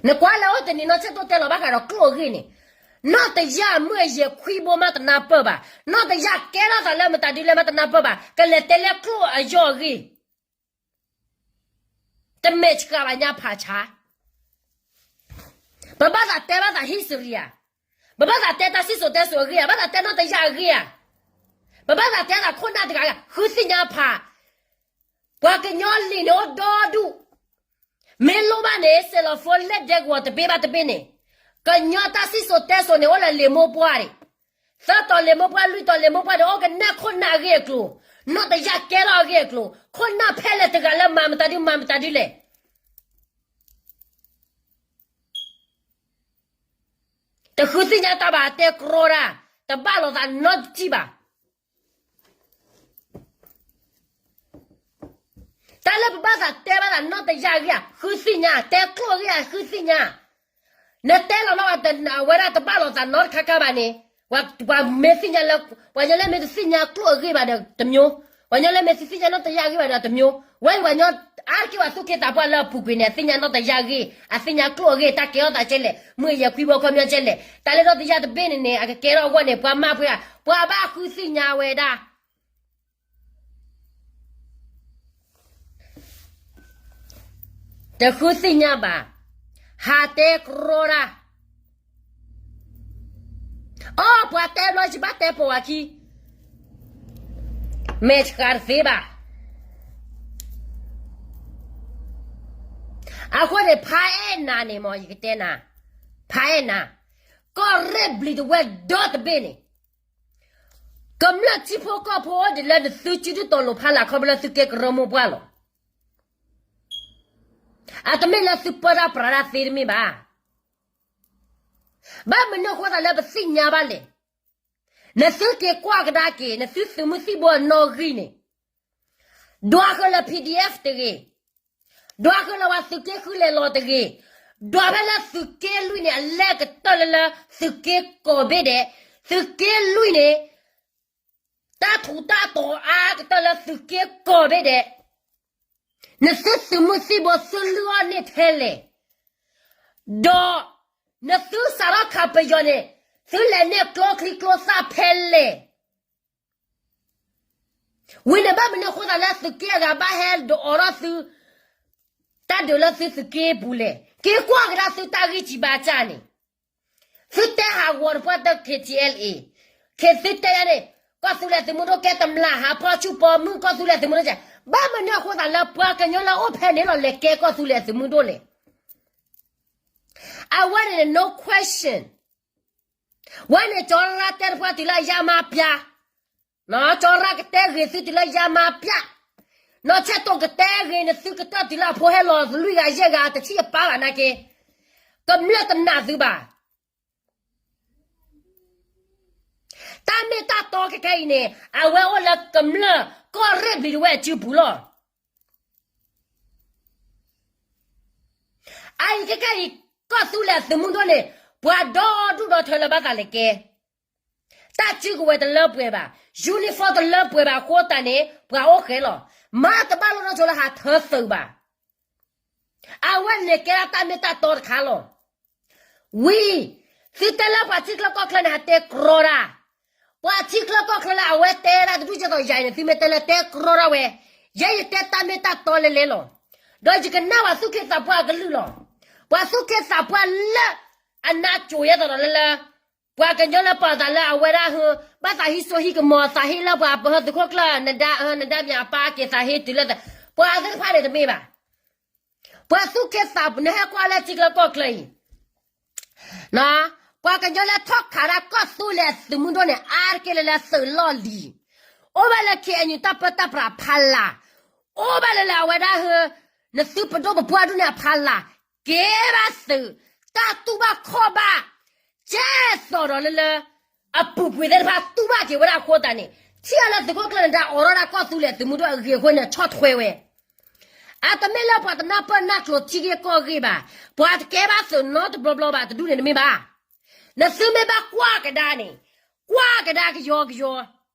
နကွၢ်လၢအိၣ်တနံၤ နီၢ်ဆၢၣ်တိၢ်တဲလီၤဘၣ်ဃးဒီးကျိၣ်အဂ့ၢ်န့ၣ်, နီၢ်တယၢ်အမုၣ်အယဲၢ်ခွံဘိမးတနၢ်ပၢၢ်ဘၣ်, နီၢ်တယၢ်ကဲထီၣ်သးလၢမတၤဒ်လဲၣ်မးတနၢ်ပၢၢ်ဘၣ်, ကလဲၤတဲလၢကျိၣ်အယီၢ်အဂ့ၢ် တမဲာ်ဆှးဘၣ်ညါဖးဆါ. ပဘၣ်သးတဲဘၣ်သး history ဧါ, ပဘၣ်သးတဲတၢ်စံၣ်စိၤတဲစိၤအဂ့ၢ်ဧါ, ဘၣ်သးတဲနီၢ်တယၢ်အဂ့ၢ်ဧါ, ပဘၣ်သးတဲသးခိၣ်နၢ်တဂၤဂ့ၤ, ဃုသ့ၣ်ညါဖး, ပှၤကညီလံာ်န့ၣ်အိၣ်ဒီဒူၣ်, မ့ၢ်လိၣ်ဘၣ်န့ၣ် စဲးလီၤဖိလဲၣ်ဒဲကဝီၤတဘ့ၣ်ဘၣ်တဘ့ၣ်န့ၣ်, ကညီတၢ်စံၣ်စိၤတဲစိၤန့ၣ် အိၣ်လၢလံာ်မိၢ်ပှၢ်န့ၣ်, သၢတီၤလံာ်မိၢ်ပှၢ် လွံၢ်တီၤလံာ်မိၢ်ပှၢ်န့ၣ် အိၣ်ကနဲၣ်ခိၣ်နၢ်အဂ့ၢ်အကျိၤ, နီၢ်တယၢ်ကဲထီၣ်အဂ့ၢ်အကျိၤ, ခိၣ်နၢ်ဖဲလဲၣ်တဂၤလၢမၤမတၤဒ်မၤမတၤဒ်လဲၣ် တဃုသ့ၣ်ညါတၢ်ဘၣ်တဲကြီတၢ်, တဘၣ်လိာ်သးနီတစံၣ်ဘၣ်. တၢ်လၢပဘၣ်သးတဲဘၣ်သးနီၢ်တယၢ်အဂ့ၢ်ဧါ ဃုသ့ၣ်ညါ, တဲကျိၣ်အဂ့ၢ်ဧါ ဃုသ့ၣ်ညါ. နတဲလီၤနီၢ်ဝဲဒၣ်တဘၣ်လိာ်သးနီတခါခါဘၣ်န့ၣ်, ပှၤမ့ၢ်သ့ၣ်ညါလၢ, ပှၤညီလၢမ့ၢ်တသ့ၣ်ညါကျိၣ်အဂ့ၢ်ဘၣ်ဒီးတမျိုး, ပှၤညီလၢမ့ၢ်တသ့ၣ်ညါနီၢ်တယၢ်အဂ့ၢ်ဘၣ်ဒီးတမျိုး, ဝဲပှၤညီအါတက့ၢ်ပှၤသူၣ်က့သးပှၢ်လၢအပူၤကွံာ်န့ၣ် အသ့ၣ်ညါနီၢ်တယၢ်အဂ့ၢ်, အသ့ၣ်ညါကျိၣ်အဂ့ၢ်, တၢ်ကဲထီၣ်သးကဲလဲၣ်, မုၢ်ယဲၢ်ခွံဘိခီပညီကဲလဲၣ်, တၢ်လၢနီၢ်တယၢ်တဘ့ၣ်န့ၣ်န့ၣ် အကကဲထီၣ်အဂီၢ်န့ၣ် ပှၤမၤပှဲၤဧါ, ပှၤဘၣ်ဃုသ့ၣ်ညါဝဲဒၣ် တဃုသ့ၣ်ညါဘၣ်, ဟးတဲကြီတၢ်, အိ ပှၤတဲဘျီယဘၣ်တဲပိာ်ဝဲခံ, မဲာ်ဆှးတသ့ဘၣ်. အဃိန့ၣ် ဖးအဲၣ်နၤန့ၣ်မ့ၢ် ယကတဲနၤ, ဖးအဲၣ်နၤ, ကီၢ်ရ့ၣ်ဘျံၤတဝဲၢ်ဒီတဘ့ၣ်န့ၣ် ကမျၢၢ်ထံဖိကီၢ်ဖိအိၣ်ဒံးလၢနသုစုဒုၣ်တီၤလိာ်ဖးလၢ်ခီဖျိလၢသုကဲကရၢမိၢ်ပှၢ်လီၤ. အတမ့ၢ်လၢသုပၢတၢ်ပြးတၢ်သ့တမ့ၢ်ဘၣ်. ဘၣ်မနုၤအဃိသတးလၢပသ့ၣ်ညါဘၣ်လဲၣ်. နသုက့ၤကွၢ်ကဒါက့ၤ နသုသုးမုၢ်သံၣ်ဘိအနီၣ်ဂံၢ်န့ၣ် ဒွးဃုာ်လၢ PDF တဂ့ၤ, ဒွးဃုာ်လၢပှၤသုးက့ဃုလဲၤလီၤတဂ့ၤ, ဒွးဖဲလၢသုးက့လွံၢ်န့ၣ် အလဲၢ်ကတၢၢ်လၢလၢသုးက့ကိးဘ့ၣ်ဒဲး, သုးက့လွံၢ်န့ၣ် တၢ်ထူးတၢ်တီၤအါကတၢၢ်လၢသုးက့ကိးဘ့ၣ်ဒဲး, နသုသုးမုၢ်သံၣ်ဘိသုလုၢ်အီၣ်န့ၢ်ထဲလဲၣ်, ဒီး နသုစးထီၣ်ခးပယီၤန့ၣ် သုလဲၤန့ၢ်ကျိချံကျိသၣ်ဖဲလဲၣ်. ဝံၤန့ၣ်ဘၣ်မနုၤအဃိသတးလၢသုးက့အဂၤ ဘၣ်ဟဲဒုးအိးထီၣ်သု တၢ်ဒုးလၢသုသုးက့ပူၤလဲၣ်. က့ၤကွၢ်ကဒါသုတၢ်ဂံၢ်စၢ်ဘါစၢ်န့ၣ်, သုတဲဟးဂီၤတပှၢ်တၢၢ် KTLA, က့ၤသုတဲယၤန့ၣ် ကီၢ်သူလ့ၤသုးမုၢ်ဒိၣ်ကဲတမျၢ်ဟးဖီၣ်ဆူၣ်ပီမုၢ် ကီၢ်သူလ့ၤသုးမုၢ်ဒိၣ်ကဲ, ဘၣ်မနုၤအဃိသတးလၢပှၤကညီလၢအိၣ်ဖဲန့ၣ်လီၤ လဲၤကဲကီၢ်သူလ့ၤသုးမုၢ်ဒိၣ်လဲၣ်. အဝဲန့ၣ် no question. ဝဲန့ၣ် ကၠီရၢ်တဲတဖၣ်တုၤလၢယါမါပျၢ်, ကၠီရၢ်ကတဲဂ့ၤသုတုၤလၢယါမါပျၢ်, နီၢ်ဆဲးတိၢ်ကတဲဂ့ၤနသုကတၢၢ်တုၤလၢအဖိဟဲလီၤလွံၢ်ဂၤယဲၢ်ဂၤ တထံၣ်အပၢ်ဘၣ်နာ်က့, ကမျၢၢ်တနာ်သုဘၣ်. တၢ်မ့ၢ်တၢ်တီခဲခဲအံၤန့ၣ် အဝဲအိၣ်လၢကမျၢၢ်ကီၢ်ရ့ၣ်ဘျံၤတဝဲၢ်အစုပူၤလီၤ. အအံၤခဲခဲအံၤ ကီၢ်သူလ့ၤအသုးမုၢ်ဒိၣ်န့ၣ် ပှၤဒီဒူၣ်ဒီထၢလၢၤဘၣ်သးလဲၤကဲ, တၢ်စုကဝဲၤတလၢပှဲၤဘၣ်, uniform တလၢပှဲၤဘၣ်အဃိသတးန့ၣ် ပှၤအိၣ်ဃဲလီၤ. မၤတဘၣ်လိာ်နီၢ်ဆိလၢဟးထၢသုးဘၣ်. အဝဲန့ၣ်ကဲဒၣ်တၢ်မ့ၢ်တၢ်တီတခါလီၤ. ဝံၤ သုတဲလၢပှၤထံချၢကီၢ်ချၢန့ၣ် ဟးတဲကြီတၢ်, ပှၤထံချၢကီၢ်ချၢလၢအဝဲတဲဒၣ်တဒူၣ်ကဲသိးယၤအံၤန့ၣ် သုမ့ၢ်တဲလၢတဲကြီတၢ်ဝဲ, ယဲယတဲတၢ်မ့ၢ်တၢ်တီလဲၤလဲၤလီၤ. ဒီးယကနၣ်ပှၤသူၣ်က့သးပှၢ်အကလုၢ်လီၤ. ပှၤသူၣ်က့သးပှၢ်လၢ အနးကိၤယဲသိးဒီးလၢလၢ ပှၤကညီလၢပာ်သးလၢအဝဲဒၣ်ဟၢ ဘၣ်သးဟံးစိဟံးကမီၤ သးဟ့လၢပှၤပဟၢသုးခိၣ်ကျၢၢ် နဒါ နဒါမ့ၢ်အပၢ်က့ၤသးဟ့တုၤလၢ ပှၤသ့ၣ်တဖၣ်န့ၣ်တမ့ၢ်ဘၣ်. ပှၤသူၣ်က့သး နဟဲကွၢ်လၢထံချၢကီၢ်ချၢအံၤ ပှၤကညီလၢထီၣ်ခးဒၣ်ကီၢ်သူလ့ၤအသုးမုၢ်ဒိၣ်န့ၣ် အါတက့ၢ်လၢလၢသုးလီၢ်လံၤ, အိၣ်ဘၣ်လၢ ခ့ၣ်အဲၣ်ယူၣ် တၢ်ပၢတၢ်ပြးဖးလာ်, အိၣ်ဘၣ်လၢလၢအဝဲဒၣ်ဟၢ နသုးပဒိၣ်ပပှၢ်ဒူၣ်န့ၣ်အဖးလာ်, ကဲဘၣ်သုး, တၢ်တူၢ်ဘၣ်ခီၣ်ဘၣ်, ကဲသိးဒီးလၢလၢ အပူၤကွံာ်သ့ၣ်တဖၣ်တူၢ်ဘၣ်က့ၤဝဲဒၣ်အဃိသတးန့ၣ် ထံၣ်အီၤလၢသုးခိၣ်ကျၢၢ်နဒါအိးထီၣ်ဒၣ်ကီၢ်သူလ့ၤသုးမုၢ်ဒိၣ်အဂ့ၢ်အဃိန့ၣ် ဆီၣ်ထွဲဝဲ အတမ့ၢ်လၢပှၤတနၢ်ပၢၢ်နၢ်ကျိၤထံဂ့ၢ်ကီၢ်ဂ့ၢ်ဘၣ်, ပှၤတကဲဘၣ်သုးနီတဘျီဘျီဘၣ် တဒူၣ်န့ၣ်တမ့ၢ်ဘၣ်. နသုမ့ၢ်ဘၣ်ကွၢ်ကဒါန့ၣ်, ကွၢ်ကဒါကယီကယီ,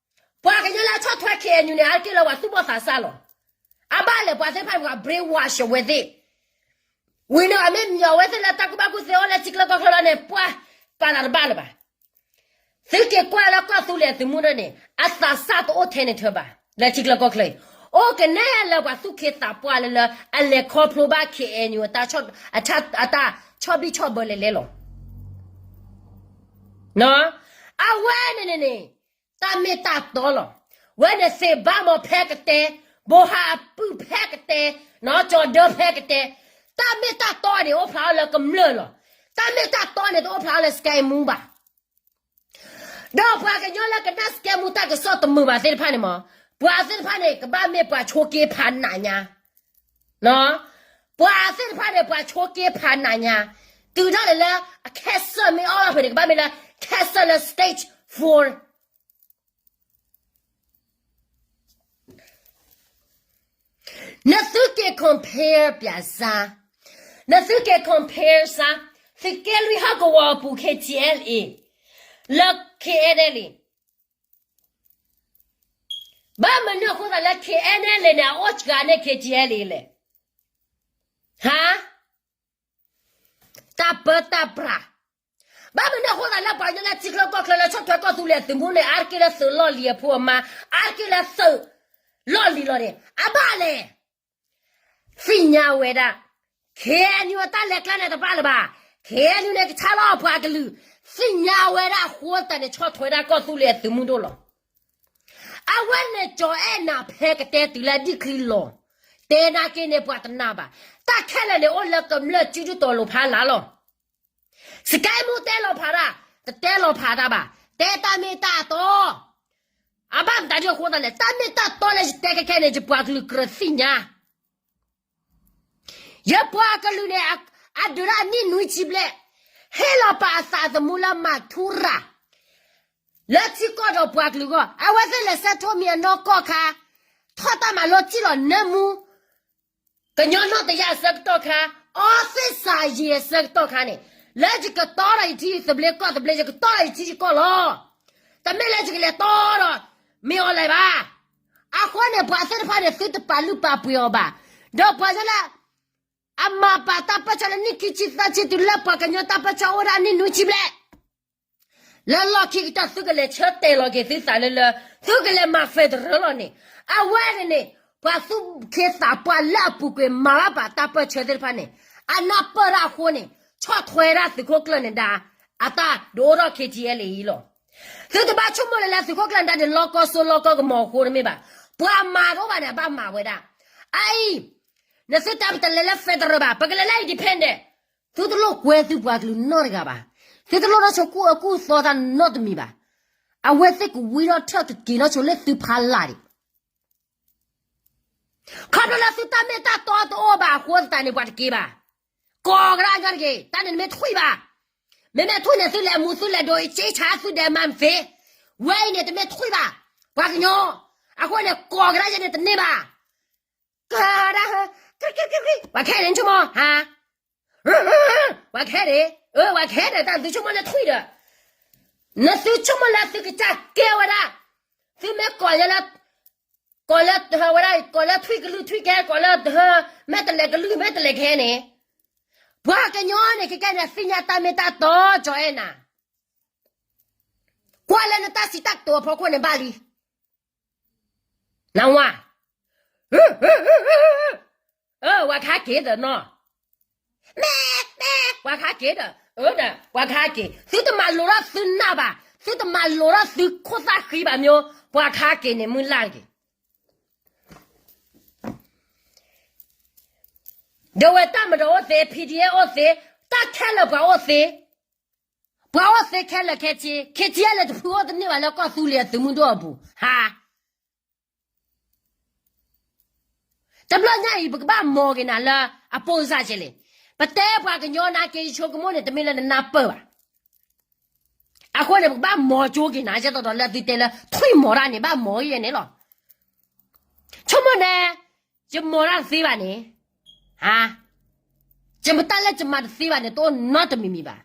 ပှၤကညီလၢအဆီၣ်ထွဲ ခ့ၣ်အဲၣ်ယူၣ် န့ၣ် အါတက့ၢ်လၢပှၤသူၣ်ဘီၣ်သးစၢ်လီၤ. အဘၣ်လဲၣ် ပှၤသ့ၣ်တဖၣ်န့ၣ် ပှၤ brainwash အဝဲသ့ၣ် ဝံၤန့ၣ် အမ့ၢ်မ့ၢ်အဝဲသ့ၣ်လၢတၢ်ကူၣ်ဘၣ်ကူၣ်သ့အိၣ်လၢထံချၢကီၢ်ချၢလီၤန့ၣ် ပှၤပာ်လၤတဘၣ်လၢၤဘၣ်. သုက့ၤကွၢ်လၢကီၢ်သူလ့ၤအသုးမုၢ်ဒိၣ်န့ၣ် အသးစၢ်တအိၣ်ထဲန့ၣ်ထၢဘၣ် လၢထံချၢကီၢ်ချၢအံၤ, အိၣ်ကနဲၣ်လၢပှၤသူၣ်က့သးပှၢ်လၢလၢ အလဲၤခီဖျိဘၣ် ခ့ၣ်အဲၣ်ယူၣ် အတၢ်ဆီၣ်ဘံၣ်ဆီၣ်ဘၢလဲၤလဲၤလီၤ. အဝဲန့ၣ်န့ၣ်န့ၣ် တၢ်မ့ၢ်တၢ်တီလီၤ. ဝဲန့ၣ်သ့ၣ်ဘၣ်မီၤဖဲကတဲ, ဘိးဟးအပုၢ်ဖဲကတဲ, နီၢ်ကၠီၤဒၢဖဲကတဲ, တၢ်မ့ၢ်တၢ်တီန့ၣ် အိၣ်ဖျါအီၤလၢကမျၢၢ်လီၤ. တၢ်မ့ၢ်တၢ်တီန့ၣ် တအိၣ်ဖျါအီၤလၢစကဲမူဘၣ်. ဒီးပှၤကညီလၢကနၣ်စကဲမူတၢ်ကစီၣ်တမုာ်ဘၣ်သ့ၣ်တဖၣ်န့ၣ်မး, ပှၤသ့ၣ်တဖၣ်န့ၣ် ကဘၣ်မ့ၢ်ပှၤဆိးက့ဖးနးညါ ပှၤသ့ၣ်တဖၣ်န့ၣ် ပှၤဆိးက့ဖးနးညါ, တုၤထီၣ်န့ၣ်လၢ အ cancer မ့ၢ်အီၣ်ဘၣ်ဖဲန့ၣ် ကဘၣ်မ့ၢ်လၢ cancer လၢ stage four. နသုက့ၤ compare ပၠးစါ, နသုက့ၤ compare စါ, သုးက့လွံၢ်ဟီၣ်ကဝီၤအပူၤ K T L A လၢ K N L A ဘၣ်မနုၤအဃိသတးလၢ K N L A န့ၣ် အအိၣ်စှၤန့ၢ် K T L A လဲၣ်. ဟါ, တၢ်ပၢတၢ်ပြး, ဘၣ်မနုၤအဃိသတးလၢပှၤကညီလၢထံချၢကီၢ်ချၢလၢဆီၣ်ထွဲကီၢ်သူလ့ၤအသုးမုၢ်န့ၣ် အါတက့ၢ်လၢသုးလီၢ်လံၤအဖိအမါ, အါတက့ၢ်လၢသုးလီၢ်လံၤလီၤန့ၣ် အဘၣ်လဲၣ် သ့ၣ်ညါဝဲဒၣ်, K N U အတၢ်လဲၤကျဲန့ၣ်တဘၣ်လၢၤဘၣ်, K N U န့ၣ်ကဆါလီၤပှၤကလုာ်, သ့ၣ်ညါဝဲဒၣ်အဃိသတးန့ၣ် ဆီၣ်ထွဲဒၣ်ကီၢ်သူလ့ၤအသုးမုၢ်ဒိၣ်လီၤ. အဝဲန့ၣ်ကၠီၤအဲၣ်နၤဖဲကတဲတုၤလၢဒံၣ်ချံလီၤ, တဲနာ်က့န့ၣ်ပှၤတနာ်ဘၣ်, တၢ်ခဲလၢာ်န့ၣ်အိၣ်လၢကမျၢၢ်စုဒုၣ်တီၤလိၤဖးလၢ်လီၤ. စကဲမူတဲလီၤဖးတၢ်, တတဲလီၤဖးတၢ်ဘၣ်, တဲတၢ်မ့ၢ်တၢ်တီ အဘၣ်မတၤဒ်အဃိသတးလဲၣ်, တၢ်မ့ၢ်တၢ်တီလၢယတဲခဲခဲန့ၣ် ယပှၤကလုာ်ကြၢးသ့ၣ်ညါ, ယပှၤကလုာ်န့ၣ် အဒုးဒၣ်အနံၣ်နွံဆံဘျဲၣ်, ဟ့ၣ်လီၤပာ်အသးသမူလၢမၤထူရၤ လၢထံကီၢ်ဒီးပှၤကလုာ်အဂီၢ်, အဝဲသ့ၣ်လဲၤဆၢထၢၣ်မံၤအနီၢ်ကီၢ်ခါ, ထီၣ်တၢ်မၤလိစံၣ်လီၤနၢမူ ကညီနီၢ်တယၢ်အဆၢကတီၢ်ခါ, အီသ့ၣ်စၤယံၤအဆၢကတီၢ်ခါန့ၣ်, လၢယကတီဒီးယထံသဘျ့ကီၢ်သဘျ့ ယကတီဒီးယထံယကီၢ်လီၤ. တမ့ၢ်လၢယကလဲၤတီဒီး မ့ၢ်အီၤလဲၤဘၣ်. အဃိန့ၣ် ပှၤသ့ၣ်တဖၣ်န့ၣ် သုတပာ်လုၢ်ပာ်ပှ့ၤအီၤဘၣ်. ဒီးပှၤကညီလၢ အမၤပာ်တၢ်ပၢၢ်ဆၢလၢနံၣ်ခံဆံသၢဆံတုၤလၢပှၤကညီတၢ်ပၢၢ်ဆၢ အိၣ်ဝဲဒၣ်နံၣ်နွံဆံဘျဲၣ် လၢလီၢ်ခံကတၢၢ် သုကလဲၤဆၢတဲာ်လီၤက့ၤသုသးလၢလၢ သုကလဲၤမၤ federal လီၤန့ၣ်, အဝဲန့ၣ်န့ၣ် ပှၤသူၣ်က့သးပှၢ်လၢအပူၤကွံာ်မၤဘၣ်ပာ်တၢ်ပၢၢ်ဆၢသ့ၣ်တဖၣ်န့ၣ်, အနၢ်ပၢၢ်ဒၣ်အဃိန့ၣ် ဆီၣ်ထွဲဒၣ်သုးခိၣ်ကျၢၢ်နဒါ အတၢ်ဒုးအိၣ်ထီၣ် K T L A အံၤလီၤ. သုတဘၣ်ဆိကမိၣ်လၢလၢသုးခိၣ်ကျၢၢ်နဒါန့ၣ် လီၤကီစိလီၤကီကမီၤအဃိတမ့ၢ်ဘၣ်. ပှၤမၤတအိၣ်ဘၣ်န့ၣ် အဘၣ်မၤဝဲဒၣ်. အအံၤ နသုတၢ်ပတလဲၤလၢ federal ဘၣ်, ပကလဲၤလၢ independent သုတလိၣ်ကွဲသုပှၤကလုာ်နီတဂၤဘၣ်. သုတလိၣ်ထီၣ်ဆိကူၣ်အၢကူၣ်သီသးနီတမံၤဘၣ်. အဝဲသ့ၣ်ကဝံထီၣ်ထၢၣ်ကက့ၤထီၣ်ဆိလၢသုဖးလၢ်ဒံး ခီဖျိလၢသုတၢ်မ့ၢ်တၢ်တီတအိၣ်ဘၣ်အဃိသတးန့ၣ် ပှၤတက့ၤဘၣ်. ကိးကဒါကညီတက့ၢ်, တၢ်န့ၣ်တမ့ၢ်ထွံၣ်ဘၣ်. မ့မ့ၢ်ထွံၣ်န့ၣ် သုလဲၤမူသုလဲၤဒိးအံၤ က့ဆါသုဒဲးမၤမ့ၢ်သ့. ဝဲအံၤန့ၣ်တမ့ၢ်ထွံၣ်ဘၣ်. ပှၤကညီ, အဃိန့ၣ် ကိးကဒါယဲန့ၣ်တန့ၢ်ဘၣ်. ကဒါဟ, ပှၤခဲဒံးနဆိကမိၣ်, ဟါ, ပှၤခဲဒံး, ပှၤခဲဒံး တၢ်သုဆိကမိၣ်လၢထွံၣ်ဒီး နသုဆိကမိၣ်လၢသုကစၢ်ကဲဝဲဒၣ်, သုမ့ၢ်ကိးလၢ, ကိးလၢဝဲဒၣ် ကိးလၢထွံၣ်ကလုၢ်ထွံၣ်ကဲ ကိးလၢမ့ၢ်တလဲၤကလုၢ်မ့ၢ်တလဲၤကဟဲန့ၣ်, ပှၤကညီန့ၣ် ခဲကဲန့ၣ် သ့ၣ်ညါတၢ်မ့ၢ်တၢ်တီ ကၠီၤအဲၣ်နၤ, ကွၢ်လၢနတၢ်စံးတၢ်ကတိၤအဖီခိၣ်န့ၣ် ဘၣ်လံ. နဝၤ, ဝၤခါက့ၤဒီးနီၤ, မ့ၢ်, မ့ၢ်, ဝၤခါက့ၤဒီး, ပှၤခါက့ၤ သုတမၤလိာ်ထီၣ်သုနၢ်ဘၣ်, သုတမၤလိာ်ထီၣ်သုခိၣ်သၣ်ဃံဘၣ်မ့ၢ်, ပှၤခါက့ၤန့ၣ်မုၢ်လၢ်တက့ၢ်. ဒီးဝဲတၢ်မၤဒီးအိၣ်သ့, P D F အိၣ်သ့, တၢ်ခဲလၢာ်ပှၤအိၣ်သ့, ပှၤအိၣ်သ့ခဲလၢာ်ခဲဆ့, K T L တဖုအိၣ်တန့ၢ်ဘၣ်လၢကီၢ်သူလ့ၤအသုးမုၢ်ဒိၣ်အပူၤ, ဟါ တဘျီညါအံၤ ပကဘၣ်မီၤက့ၤနၤလၢအပိၢ်စၢ်ကဲလဲၣ်. ပတဲပှၤကညီနါက့ယဆိကမိၣ်န့ၣ် တမ့ၢ်လၢနနၢ်ပၢၢ်ဘၣ်. အဃိန့ၣ် ပကဘၣ်မီၤကၠိက့ၤနၤ ကဲသိးဒီးလၢသုတဲလၢထွံၣ်မီၤတၢ်န့ၣ် ဘၣ်မီၤယဲန့ၣ်လီၤ. ဆိကမိၣ်န့ၣ် ယမီၤတၢ်တသ့ဘၣ်န့ၣ်, ယမတၢ်လၢယမၤတသ့ဘၣ်န့ၣ် တအိၣ်နီတမံၤမံၤဘၣ်.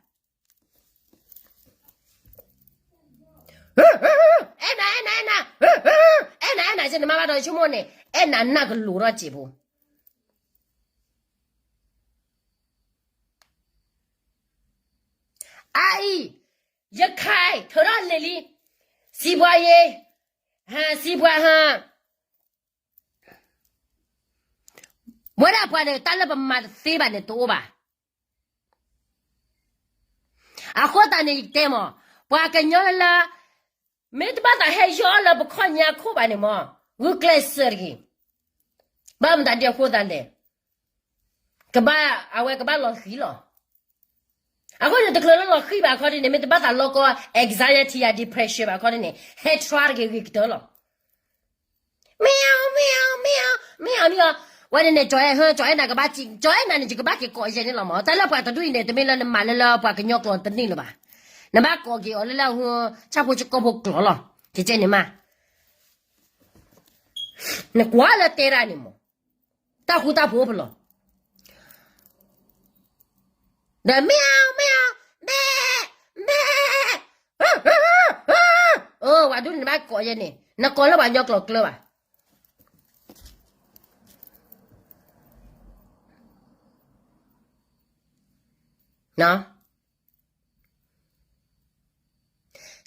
အဲၣ်နၤ အဲၣ်နၤ အဲၣ်နၤ, အဲၣ်နၤ အဲၣ်နၤ ယနမါဘၣ်ဒီး ဆိကမိၣ်န့ၣ် အဲၣ်နၤနၢ်ကလိၤထီၣ်စ့ၢ်ဖိ အအံၤ ရခိုင် ထုးထီၣ်လံာ်လံ, စီးပွားရေး, ဟါ, စီးပွား, ဟါ, ဝဲဒၣ်ပှၤန့ၣ် တၢ်လၢပမၤတသ့ဘၣ်န့ၣ်တအိၣ်ဘၣ်. အဃိသတးန့ၣ် ယကတဲမး, ပှၤကညီလၢ မ့ၢ်တဘၣ်သးဟဲယီၢ်လၢပခီၣ်ညါခိၣ်ဘၣ်န့ၣ်မး, ဂုာ်ကျဲးစၢးတဂ့ၤ. ဘၣ်မတၤဒ်အဃိသတးလဲၣ်, ကဘၣ်, အဝဲကဘၣ်လီၤဃံၤလီၤ. အဃိန့ၣ် တချုးလၢလီၤဃံၤဘၣ်အခီဒ်န့ၣ် မ့ၢ်တဘၣ်သးလီကီ anxiety ယၤ depression ဘၣ်အခီဒ်န့ၣ် ဟဲ try တဂ့ၤဂ့ၤကတၢၢ်လီၤ. မ့ၢ်အီၤ မ့ၢ်အီၤ မ့ၢ်အီၤ မ့ၢ်အီၤ မ့ၢ်အီၤ, ဝဲန့ၣ်န့ၣ် ကၠီၤအဲၣ်ဟၢ ကၠီၤအဲၣ်နၤကဘၣ်, ကၠီၤအဲၣ်နၤန့ၣ် ယကဘၣ်က့ၤကိးယဲန့ၣ်လီၤမး. တၢ်လၢပှၤတဒူၣ်အံၤန့ၣ် တမ့ၢ်လၢနမၤလၢလၢပှၤကညီကျိာ်တန့ၢ်လၢၤဘၣ်. နဘၣ်ကိးက့ၤအီၤလၢလၢ ဆၣ်ဖိကီၢ်ဖိကျိာ်လီၤ. ကကဲန့ၣ်မး နကွၢ်လၢတဲဒၣ်န့ၣ်မး, တၢ်ဃူတၢ်ဖိးဖဲလဲၣ်, ဒီး မ့ၢ်အီၤ မ့ၢ်အီၤ ဘဲ ဘဲ, အၢ ဝဲဒၣ်န့ၣ် နဘၣ်ကိးယဲန့ၣ် နကိးလၢပှၤကညီကျိာ်ကျၢၤဘၣ်.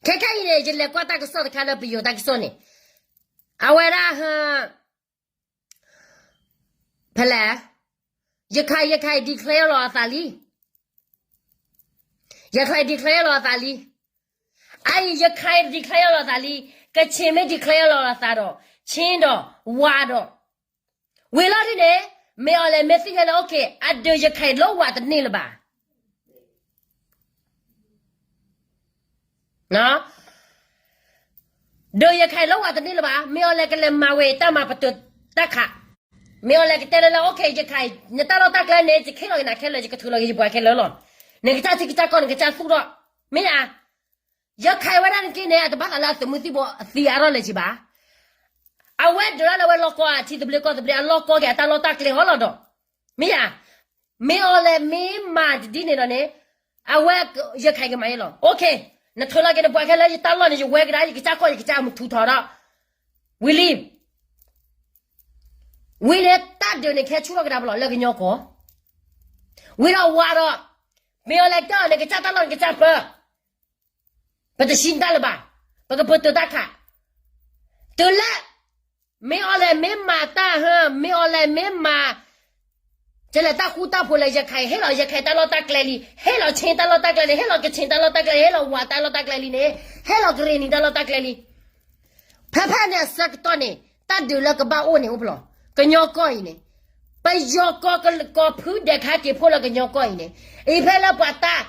ခဲခဲအံၤန့ၣ် ယလဲၤကွၢ်တၢ်ကစီၣ်တခါလၢပယိၤတၢ်ကစီၣ်န့ၣ်, အဝဲဒၣ်ဟၢ ဖဲလဲၣ်, ရခိုင် ရခိုင် declare လီၤအသးလံ. ရခိုင် declare လီၤအသးလံ. အအံၤ ရခိုင် declare လီၤအသးလံ. ကချင်မ့ၢ် declare လီၤအသးဒီး ချင်းဒီး ဝါဒီး ဝံၤလီၤဒ်န့ၣ် မ့ၢ်အီၤလဲၣ် မ့ၢ်သ့ၣ်ညါလၢ okay အဒုးရခိုင်လၢဝးတန့ၢ်လၢၤဘၣ်. ဒုးရခိုင်လၢဝးတန့ၢ်လၢၤဘၣ်. မ့ၢ်အီၤလဲၣ်ကလဲၤမၤဝဲတၢ်မၤပတုာ်တၢ်ခး. မ့ၢ်အီၤလဲၣ်ကတဲလၢလၢ okay ရခိုင် နတၢ်လီၢ်တၢ်ကျဲန့ၣ် ယကဟ့ၣ်လီၤက့ၤနၤခဲလၢာ် ယကထုးလီၤက့ၤယပှၤခဲလၢာ်လီၤ. နကစၢ်ထံကစၢ်ကီၢ် နကစၢ်သူၣ်ထီၣ်. မ့ၢ်ဧါ. ရခိုင်ဝဲဒၣ်နက့န့ၣ် အတဘၣ်သးလၢအသုးမုၢ်သံၣ်ဘိအသံအါထီၣ်လၢၤက့ဘၣ်. အဝဲဒုးတၢ်လၢအဝဲလီၢ်ကီၢ်အထံသဘျ့ကီၢ်သဘျ့ အလီၢ်ကီၢ်က့ၤအတၢ်လီၢ်တၢ်ကျဲဟီလီၤဒီး. မ့ၢ်ဧါ. မ့ၢ်အီၤလဲၣ်မ့ၢ်မၤတဒ်န့ၣ်ဒီးန့ၣ် အဝဲ ရခိုင်ကမၤယဲလီၤ. Okay နထုးလီၤက့ၤနပှၤခဲလၢာ် ယတၢ်လီၢ်န့ၣ် ယဝဲကဒါ ယကစၢ်ကီၢ် ယကစၢ်မုၢ်ထူၣ်ထီၣ်ဒီး ဝံၤလံ. ဝံၤန့ၣ် တၢ်ဒုးန့ၣ် ကဟဲဆူၣ်ထီၣ်ကဒါပလီၢ်လၢကညီကီၢ်. ဝံၤဒီးဝါဒီး မ့ၢ်အီၤလဲၣ်ကတဲအီၤန့ၣ် ကစၢ်တၢ်လီၢ်န့ၣ် ကစၢ်ပၢ ပတဆံတၢ်လၢၤဘၣ်. ပကပတုာ်တၢ်ခး. တုၤလၢ မ့ၢ်အီၤလဲၣ်မ့ၢ်မၤတၢ်ဟၢ မ့ၢ်အီၤလဲၣ်မ့ၢ်မၤ ကလဲၤတၢ်ဃူတၢ်ဖိးလၢရခိုင် ဟ့ၣ်လီၤရခိုင်တၢ်လီၢ်တၢ်ကျဲလံ, ဟ့ၣ်လီၤချင်းတၢ်လီၢ်တၢ်ကျဲလံ, ဟ့ၣ်လီၤကချင်တၢ်လီၢ်တၢ်ကျဲလံ, ဟ့ၣ်လီၤဝါတၢ်လီၢ်တၢ်ကျဲလံန့ၣ်, ဟ့ၣ်လီၤကရ့ၣ်နံၤတၢ်လီၢ်တၢ်ကျဲလံ. ဖဲဖဲန့ၣ်အဆၢကတီၢ်န့ၣ် တၢ်ဒုးလၢကဘၣ်အိၣ်န့ၣ်အိၣ်ဖဲလဲၣ်, ကညီကီၢ်အံၤန့ၣ်, ပယီၤကီၢ်ကလုာ်ကီၢ်ဖုဒဲးခါက့ၤဖိလၢကညီကီၢ်အံၤန့ၣ်, အံၤဖဲလၢပှၤတၢ်,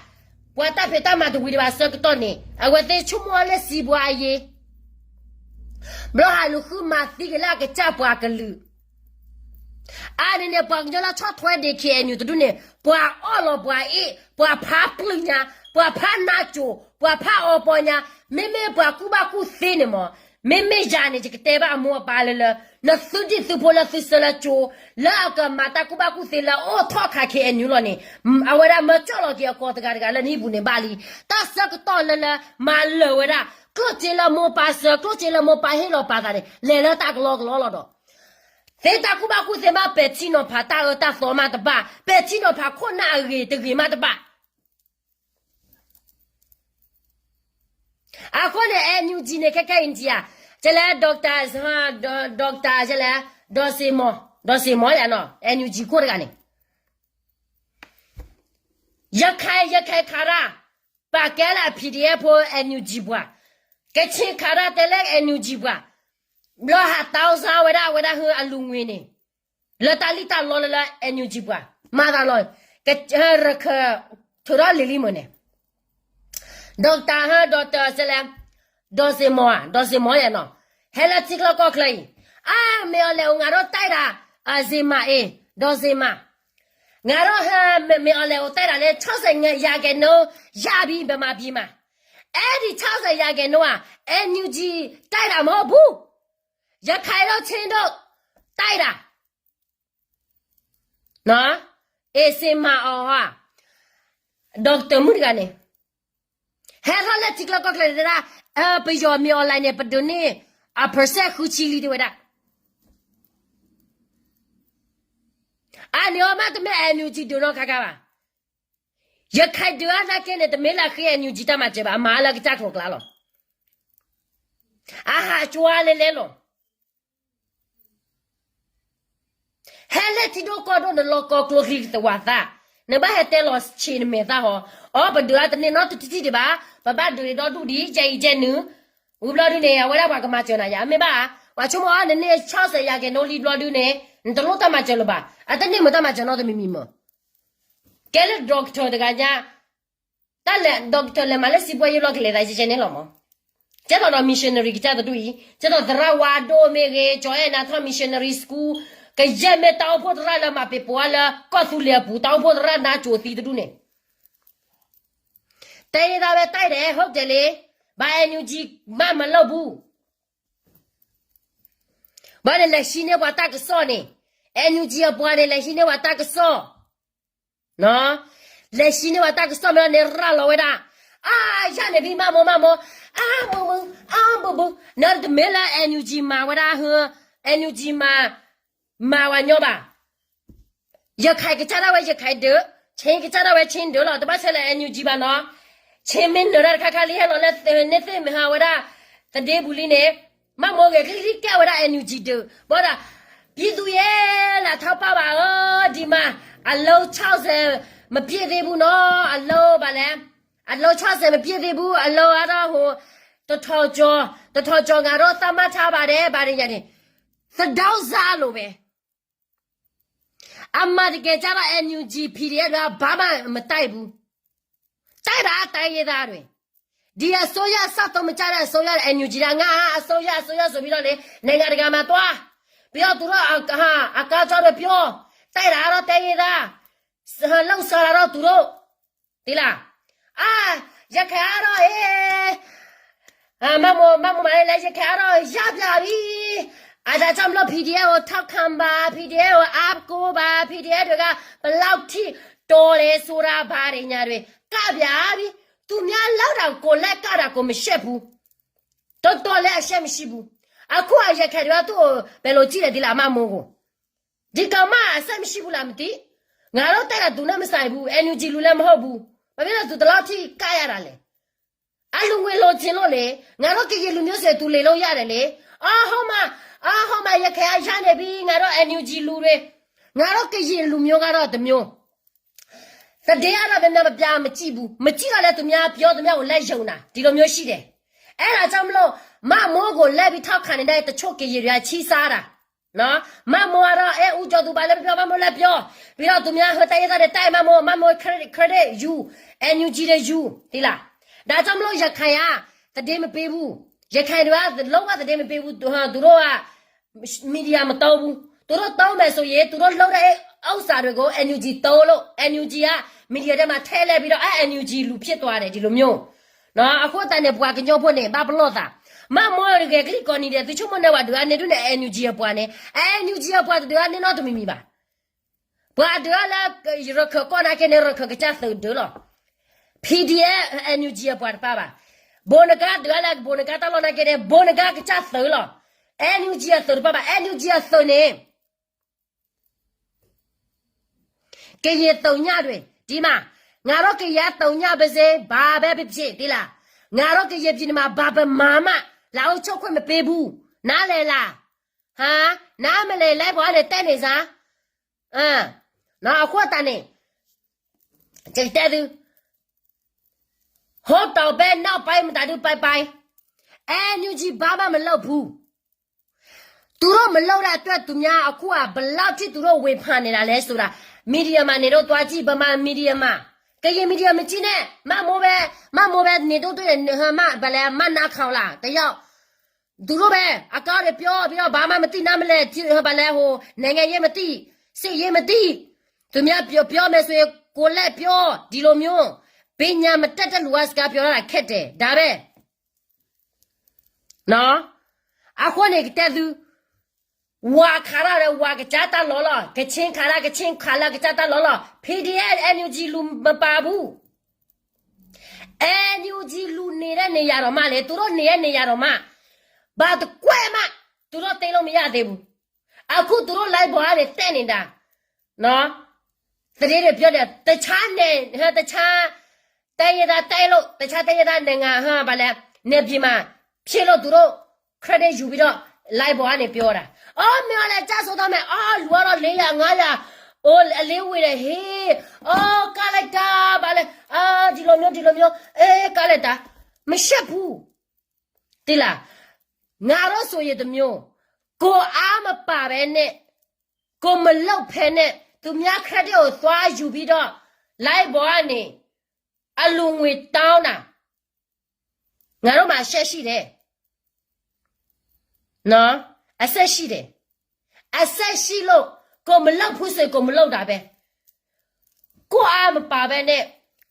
ပှၤတၢ်ဖံးတၢ်မၤတဝံၤဒံးဘၣ်အဆၢကတီၢ်န့ၣ် အဝဲသ့ၣ်ဆိကမိၣ်အီၤလၢစံးပှၤအယ့ ဘျီဟးလူၤဃုမၤသံက့ၤလၢအကစၢ်ပှၤကလုာ်, အါန့ၣ်န့ၣ် ပှၤကညီလၢဆီၣ်ထွဲဒံး K N U တဒူၣ်န့ၣ် ပှၤအီၣ်လီၤပှၤအ့ၣ်, ပှၤဖးပျုၢ်ညါ, ပှၤဖးနးစိၤ, ပှၤဖးအီပီညါ, မ့မ့ၢ်ပှၤကူၣ်ဘၣ်ကူၣ်သ့န့ၣ်မး, မ့မ့ၢ်ယၤန့ၣ် ယကတဲဘၣ်အမိၢ်အပၢ်လၢလၢ, နသုဒံၣ်သုဖိလၢသုဆၢလၢကၠိ, လၢအကမၤတၢ်ကူၣ်ဘၣ်ကူၣ်သ့လၢအအိၣ်ထီၣ်ခး K N U လီၤန့ၣ်, အဝဲဒၣ်မၢကၠီၣ်လီၤက့ၤအကီၢ်တဂၤတဂၤလၢနဟံၣ်ပူၤန့ၣ်ဘၣ်လံ. တၢ်ဆၢကတီၢ်လၢလၢ မၤလၢာ်ဝဲဒၣ်, ကျိၣ်စ့လၢမိၢ်ပၢ်ဆၢ, ကျိၣ်စ့လၢမိၢ်ပၢ်ဟ့ၣ်လီၤပာ်သးန့ၣ် လဲၤလၢတၢ်ကလီကလီလီၤဒီး သ့တၢ်ကူၣ်ဘၣ်ကူၣ်သ့မး ပဲာ်ထံနီၤဖးတၢ်အၢတၢ်သီမးတဘၣ်, ပဲာ်ထံနီၤဖးခိၣ်နၢ်အဂ့ၤတဂ့ၤမးတဘၣ်. အဃိန့ၣ် NUG န့ၣ် ခဲခဲအံၤနထံၣ်ဧါ, ကလဲၣ် doctor, doctor ကလဲၣ်, ဒီးစ့မီၤ, ဒီးစ့မီၤယၤနီၤ NUG ခိၣ်တဂၤန့ၣ် ရခိုင် ရခိုင်ခါရၣ် ပာ်ကဲလၢအ P D F ဖိ NUG ပှၤ, ကချင်ခါရၣ်တဲလၢ NUG ပှၤ, ဘျီဟးတၢ်အိၣ်စါဝဲဒၣ်အဝဲဒၣ်ဟၢအလူၤငွေန့ၣ်, လၢတၢ်လံၣ်တၢ်လီလၢလၢ NUG ပှၤ, မၤသးလီၤ, က ရခၢၣ် ထုးထီၣ်လံၤလံမုၢ်န့ၣ် ဒီကတၢၢ်ဟၢ ဒီကတၢၢ်စဲလဲၣ်, ဒီးစ့မီၤဧါ, ဒီးစ့မီၤယဲနီၤ, ဟဲလၢထံချၢကီၢ်ချၢအံၤ, အါ မ့ၢ်အီၤလဲၣ်အိၣ် ငါဒီးတဲဒၣ်, အစ့မၤအ့ၣ်, ဒီးစ့မၤ, ငါဒီးဟဲ မ့ၢ်အီၤလဲၣ်အိၣ် တဲဒၣ်လၢ ခြောက်ဆယ်ရာခိုင်နှုန်း ရပြီ ဗမာပြည်မှာ, အဲဒီ ခြောက်ဆယ်ရာခိုင်နှုန်း ဧါ, NUG တဲဒၣ်မဟုတ်ဘူး, ရခိုင်တို့ ချင်းတို့ တဲဒၣ် အ့ၣ် စ့မၤအီၤဧါ, ဒီကတၢၢ်မုၣ်တဂၤန့ၣ်, ဟဲထီၣ်လၢထံချၢကီၢ်ချၢန့ၣ်တဲဒၣ်, ပယီၤမ့ၢ်အီၤလဲၣ်န့ၣ် ပဒုးန့ၢ် အ percent ဃုဆံလံ တဲဝဲဒၣ်, အန့ၣ်အီၤမးတမ့ၢ် NUG ဒုးနီၢ်ခါခါဘၣ်, ရခိုင်ဒုးအါနာ်က့န့ၣ် တမ့ၢ်လၢအဃ့ NUG တၢ်မၤစၢၤဘၣ်, အမၤလၢကစၢ်ကျိၤကျါလီၤ, အဟးကွၢ်လဲၤလဲၤလီၤ ဟဲလၢထံဒိၣ်ကီၢ်ဒိၣ် နလီၤကီကျိချံသဝးသး, နဘၣ်ဟဲတဲလီၤဆံးနမဲာ်သၣ်ဟီ, အီ ပဒုးအါတန့ၢ်နီတထံၣ်ဒံးဘၣ်, ပဘၣ်ဒုးန့ၣ်ဒီဒူၣ်ဒံး ကဲအံၤကဲနုာ်, ဝံၤဘျီဒုန့ၣ် အဝဲဒၣ်ပှၤကမၤစၢၤနၤယါ မ့ၢ်ဘၣ်, ပှၤဆိကမိၣ်အီ နန့ၢ် ခြောက်ဆယ်ရာခိုင်နှုန်း လံဘျီဒုန့ၣ် နတလိၣ်တၢ်မၤစၢၤလၢၤဘၣ်, အတန့ၢ်မ့ၢ်တၢ်မၤစၢၤနီတမံၤမံၤမ့ၢ်, ကဲလၢ ဒီကထၢၣ် တဂၤညါ တၢ်လဲၤ ဒီကထၢၣ် လဲၤမၤလၢစံးပှဲယိဘျီ ကလဲၤသးကဲကဲန့ၣ်လီၤမး, ကဲသိးဒီး missionary ကစၢ်တဒူၣ်အံၤ, ကဲသိးသရၣ်ဝါဒိၣ်မ့ၢ်ဂ့ၤ, ကၠီအဲၣ်နၤထီၣ် missionary school, ကယဲၢ်မ့ၢ်တၢ်အိၣ်ဖှိၣ်သရၣ်လၢမၤပ့ၤပိာ်အါလၢကီၢ်သူလ့ၤအပူၤ တၢ်အိၣ်ဖှိၣ်သရၣ်နါကိၤသံတဒူၣ်န့ၣ်, တဲယသးဝဲ တဲဒၣ် ဟုတ်တယ်လေ, ဘၣ် NUG မၤမၤလီၢ်ပူၤ, ဘၣ်န့ၣ် လဲၤဟံးန့ၢ်ပှၤတၢ်ကစီၣ်န့ၣ်, NUG အပှၤန့ၣ် လဲၤဟံးန့ၢ်ပှၤတၢ်ကစီၣ် လဲၤဟံးန့ၢ်ဝဲတၢ်ကစီၣ်မ့ၢ်လီၤန့ၣ် ရၤလီၤဝဲဒၣ်, အါ ယၤန့ၣ်ဖံ မၤမိၢ် မၤမိၢ်, အါ မုာ်မုာ်, အါ မုာ်မုာ်, နတမ့ၢ်လၢ NUG မၤဝဲဒၣ်ဟၢ, NUG မၤ, မၤဝဲညီဘၣ်, ရခိုင်ကစၢ်ဒၣ်ဝဲ ရခိုင်ဒုး, ချင်းကစၢ်ဒၣ်ဝဲ ချင်းဒုးလီၤ, တဘၣ်ဆဲးလၢ NUG ဘၣ်နီၤ, ချင်းမ့ၢ်နၢၤတၢ်တခါခါလံ ဟဲလီၤလၢန့ၣ်သ့ၣ်မ့ၢ်ဟးဝဲဒၣ်, သဒ့ပူၤလံန့ၣ်, မၤမိၢ်ဂဲၤကလံၤကဲဝဲဒၣ် NUG ဒုး, ဘၣ်ဒီး, ပြည်သူရေလာထောက်ပံ့ပါအီၤ, ဒီမှာ, အလုံးခြောက်ဆယ် မပြည့်သေးဘူးနော်, အလုံးပါလဲ, အလုံးခြောက်ဆယ် မပြည့်သေးဘူး, အလုံးအါထီၣ်ဟိ, တထောင်ကျော်, တထောင်ကျော် ငါတို့သတ်မှတ်ထားပါတယ်, ဘာတွေညာနေ, သဒိၣ်စၢ်လိုပဲ, အမှန်တကယ်ကျတော့ NUG PDF တွေက ဘာမှမတိုက်ဘူး, တိုက်တာတိုင်းရင်းသားတွေ, ဒီအစိုးရ စက်သုံးမကျတဲ့အစိုးရ NUG က ငါအစိုးရ အစိုးရဆိုပြီးတော့လေ, နိုင်ငံတကာမှာသွား, ပြီးတော့သူတို့ အ, အ, အကါကြောတွေပြော, တိုက်တာကတော့တိုင်းရင်းသား, လှုပ်ရှားတာတော့သူတို့, သိလား, အာ, ရခိုင်ကတော့, အေး, မမမမလဲ ရခိုင်ကတော့ ရပြပြီ, အဲဒါကြောင့်မလို့ PDF ကို ထောက်ခံပါ, PDF ကို အားကိုးပါ, PDF တွေက ဘယ်လောက်ထိ တော်လဲဆိုတာ ဘာတွေညာတွေ ကပြပြီ, သူများလောက်တာကို လက်ကားတာကို မရှိဘူး, တော်တော်လည်း အရှက်မရှိဘူး, အခုအရခိုင်တွေက သူ့ကို ဘယ်လိုကြည့်လဲ သိလား မမိုးကို, ဒီကောင်မ အရှက်မရှိဘူးလား မသိ, ငါတို့ တိုက်တာ သူနဲ့ မဆိုင်ဘူး, NUG လူလည်း မဟုတ်ဘူး, ဘာဖြစ်လို့ သူ ဒီလောက်ထိ ကရတာလဲ, အလူငွေလိုချင်လို့လေ, ငါတို့ ကရင်လူမျိုးဆိုရင် သူ လိမ်လို့ရတယ်လေ, အော် ဟုတ်မှ, အော် ဟုတ်မှ ရခိုင်က ရနေပြီ, ငါတို့ NUG လူတွေ, ငါတို့ ကရင်လူမျိုးကတော့ တစ်မျိုး, သတင်းကတော့ များများမပြ မကြည့်ဘူး, မကြည့်တော့လည်း သူများပြော သူများကို လိုက်ယုံတာ, ဒီလိုမျိုးရှိတယ်, အဲဒါကြောင့်မလို့ မမိုးကို လိုက်ပြီး ထောက်ခံနေတဲ့ တချို့ ကရင်တွေက ချီးစားတာ, နော်, မမိုးကတော့ အဲ ဦးကျော်သူ ဘာလဲပြော မမိုးလည်းပြော, ပြီးတော့ သူများ ဟို တိုင်းရင်းသားတွေ တိုက် မမိုး, မမိုး credit, credit ယူ, NUG တွေ ယူ, သိလား, ဒါကြောင့်မလို့ ရခိုင်က သတင်းမပေးဘူး, ရခိုင်တွေက လုံးဝ သတင်းမပေးဘူး, သူတို့က media မသုံးဘူး, သူတို့ သုံးမယ်ဆိုရင် သူတို့ လုပ်တဲ့ ဥစ္စာတွေကို NUG သုံးလို့, NUG က media ထဲမှာ ထည့်လိုက်ပြီးတော့ အဲ NUG လူဖြစ်သွားတယ်, ဒီလိုမျိုး, နော်, အဃိသတးန့ၣ် ပှၤကညီဖိန့ၣ် ဘၣ်ပလီၢ်သး, မမိုးတဂဲၤကလံၣ်ကီးနံၤဒဲး သုဆိကမိၣ်န့ၢ်ဝဲ ဒုးအါန့ၢ်ဒုးန့ၣ် NUG အပှၤန့ၣ်, NUG အပှၤတဒုးအါန့ၢ်နီတမံၤမံၤဘၣ်, ပှၤဒုးအါလၢ ရခၢၣ်ကီၢ်နာ်က့န့ၣ် ရခၢၣ်ကစၢ်သုးဒုးလီၤ, PDF NUG အပှၤတပၣ်ဘၣ်, ဘိနကါဒုးအါလၢ ဘိနကါတၢ်လီၢ်နာ်က့န့ၣ် ဘိနကါကစၢ်သုးလီၤ, NUG အသုးတပၣ်ဘၣ်, NUG အသုးန့ၣ် ကရင်သုးညၣ်တွေ, ဒီမှာ, ငါတို့ ကရင်သုးညၣ်ပဲစေ, ဘာပဲဖြစ်ဖြစ်, သိလား, ငါတို့ ကရင်ပြည်မှာ ဘာပဲမှာမှ လာအုပ်ချုပ်ခွင့်မပေးဘူး, နားလည်လား, ဟါ, နားမလည်လဲ ပှၤနဲ့ တက်နေစမ်း, နော်, အဃိသတးန့ၣ်, ယကတဲသု, ဟိတၢ်ပဲနၢ်ပၢၢ်မတၤဒုးပၢၢ်ပၢၢ်, အဲ NUG ဘာမှမလုပ်ဘူး. သူတို့မလုပ်တဲ့အတွက် သူများအခုက ဘယ်လောက်ထိ သူတို့ဝေဖန်နေတာလဲဆိုတာ မီဒီယာမှာနေတော့သွားကြည့်, ဗမာမီဒီယာမှာ, ကရင်မီဒီယာမကြည့်နဲ့, မမိုးပဲ, မမိုးပဲနေတော့တွေ့တယ်, မ, ဘာလဲ, မနားထောင်လား, တယောက်, သူတို့ပဲ အကောင်းတွေပြောပြီးတော့ ဘာမှမသိနားမလည်, ဘာလဲ, ဟို, နိုင်ငံရေးမသိ, စစ်ရေးမသိ, သူများပြော, ပြောမယ်ဆိုရင် ကိုယ်လည်းပြော, ဒီလိုမျိုး, ပညာမတတ်တဲ့လူက စကားပြောရတာခက်တယ်, ဒါပဲ. နော်, အဃိန့ၣ်ကတဲသု, ဝၤခးရၣ်ဒီး ဝၤကစၢ်တၢ်လီၤလီၤ, ကချင်ခးရၣ်, ကချင်ခးလၢကစၢ်တၢ်လီၤလီၤ, PDF NUG လူမပာ်ဘူး. NUG လူနေတဲ့နေရာတော့မှလေ, သူတို့နေတဲ့နေရာတော့မှ, ဘာတကွဲမှ သူတို့သိမ်းလို့မရသေးဘူး. အခုသူတို့ live ပေါ်ကနေ တက်နေတာ, နော်, သတင်းတွေပြောတယ်, တခြားနယ်, ဟဲ, တခြားတိုင်းရင်းသား တိုက်လို့, တခြားတိုင်းရင်းသားနိုင်ငံ, ဟဲ, ဘာလဲ, နယ်ပြည်မှာ ဖြစ်လို့ သူတို့ credit ယူပြီးတော့ live ပေါ်ကနေ ပြောတာ. အော်, မင်းအောင်လှိုင် ကျဆုံးသွားမယ်, အော်, လူကတော့ လေးရာ, ငါးရာ, အိုး, အလေးဝေတယ်, ဟေး, အော်, ကလိုက်တာ, ဘာလဲ, အာ, ဒီလိုမျိုး, ဒီလိုမျိုး, အဲ, ကလိုက်တာ, မရှက်ဘူး, သိလား. ငါတို့ဆိုရင်တစ်မျိုး, ကိုယ်အားမပါဘဲနဲ့, ကိုယ်မလုပ်ဖဲနဲ့ သူများ credit ကို သွားယူပြီးတော့ live ပေါ်ကနေ အလူငွေတောင်းတာ, ငါတို့မှာ အရှက်ရှိတယ်. နော်, အရှက်ရှိတယ်. အရှက်ရှိလို့, ကိုယ်မလုပ်ဘူးဆိုရင် ကိုယ်မလုပ်တာပဲ. ကိုယ့်အားမပါဘဲနဲ့,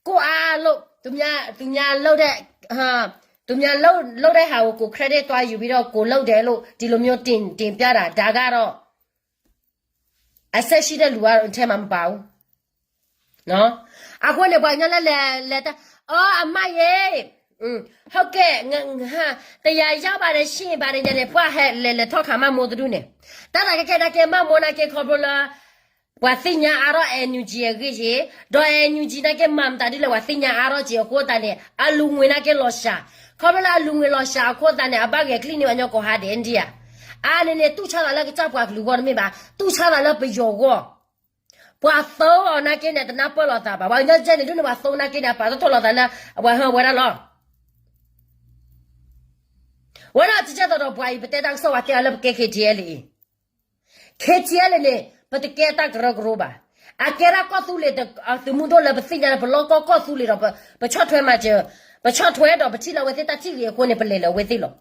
ကိုယ့်အားလို့, သူများ, သူများလုပ်တဲ့, ဟမ်, သူများလုပ်, လုပ်တဲ့ဟာကို ကိုယ် credit သွားယူပြီးတော့ ကိုယ်လုပ်တယ်လို့ ဒီလိုမျိုးတင်, တင်ပြတာ, ဒါကတော့ အရှက်ရှိတဲ့လူက ထဲမှာမပါဘူး. နော်, အဃိန့ၣ် ပှၤကညီလၢလဲၤ, လဲၤတၢ်, အီ, အမါယဲ, ဟုတ်ကဲ့, ငါ, ငါ, တရာရောက်ပါတယ်ရှင်, ဘာတွေညာတယ်, ပှၤဟဲလဲၤ, လဲၤထီၣ်ခးမမိုးတဒူၣ်န့ၣ်, တၢ်သးကဲကဲနာ်က့ မမိုးနာ်က့ ခီဖျိလၢ ပှၤသ့ၣ်ညါအါထီၣ် NUG အဂ့ၢ်ယ့ၣ်, ဒီး NUG နာ်က့ မၤမတၤဒ်လဲၣ် ပှၤသ့ၣ်ညါအါထီၣ်က့ၤအဃိသတးန့ၣ် အလူၤငွေနာ်က့လီၤစှၤ, ခီဖျိလၢအလူၤငွေလီၤစှၤအဃိသတးန့ၣ် အဘၣ်ဂဲၤကျံၣ်န့ၢ်ပှၤကညီကိးဟါဒဲးဒံးဧါ. အါန့ၣ်န့ၣ် တူၢ်ဆါသးလၢကစၢ်ပှၤကလုာ်ဂီၢ်တမ့ၢ်ဘၣ်, တူၢ်ဆါသးလၢပယီၤဂီၢ်, ပှၤသၢအီၤနာ်က့န့ၣ် တနၢ်ပၢၢ်လိာ်သးဘၣ်, ပှၤကညီကဲန့ၣ် ဒ်န့ၣ်ပှၤသၢနာ်က့န့ၣ် အပာ်ထီၣ်ထီလိာ်သးလၢ အဝဲဟၢဝဲဒၣ်လီၤ. ဝဲဒၣ်တကဲသိးဒီးပှၤအံၤ ပတဲတၢ်ကစီၣ် ပှၤတဲအီၤလၢပကဲ KTLA, KTLA န့ၣ် ပတကဲတၢ်ကရၢကရိဘၣ်. အကဲဒၣ်ကီၢ်သူလ့ၤ သုးမုၢ်ဒိၣ်လၢပသ့ၣ်ညါလၢပလီၢ်ကီၢ်ကီၢ်သူလ့ၤဒီး ပဆီၣ်ထွဲမၤစၢၤ, ပဆီၣ်ထွဲဒီးပထံၣ်လၢအဝဲသ့ၣ်တၢ်ထံၣ်ဂ့ၤအဃိန့ၣ် ပလဲၤလၢအဝဲသ့ၣ်လီၤ.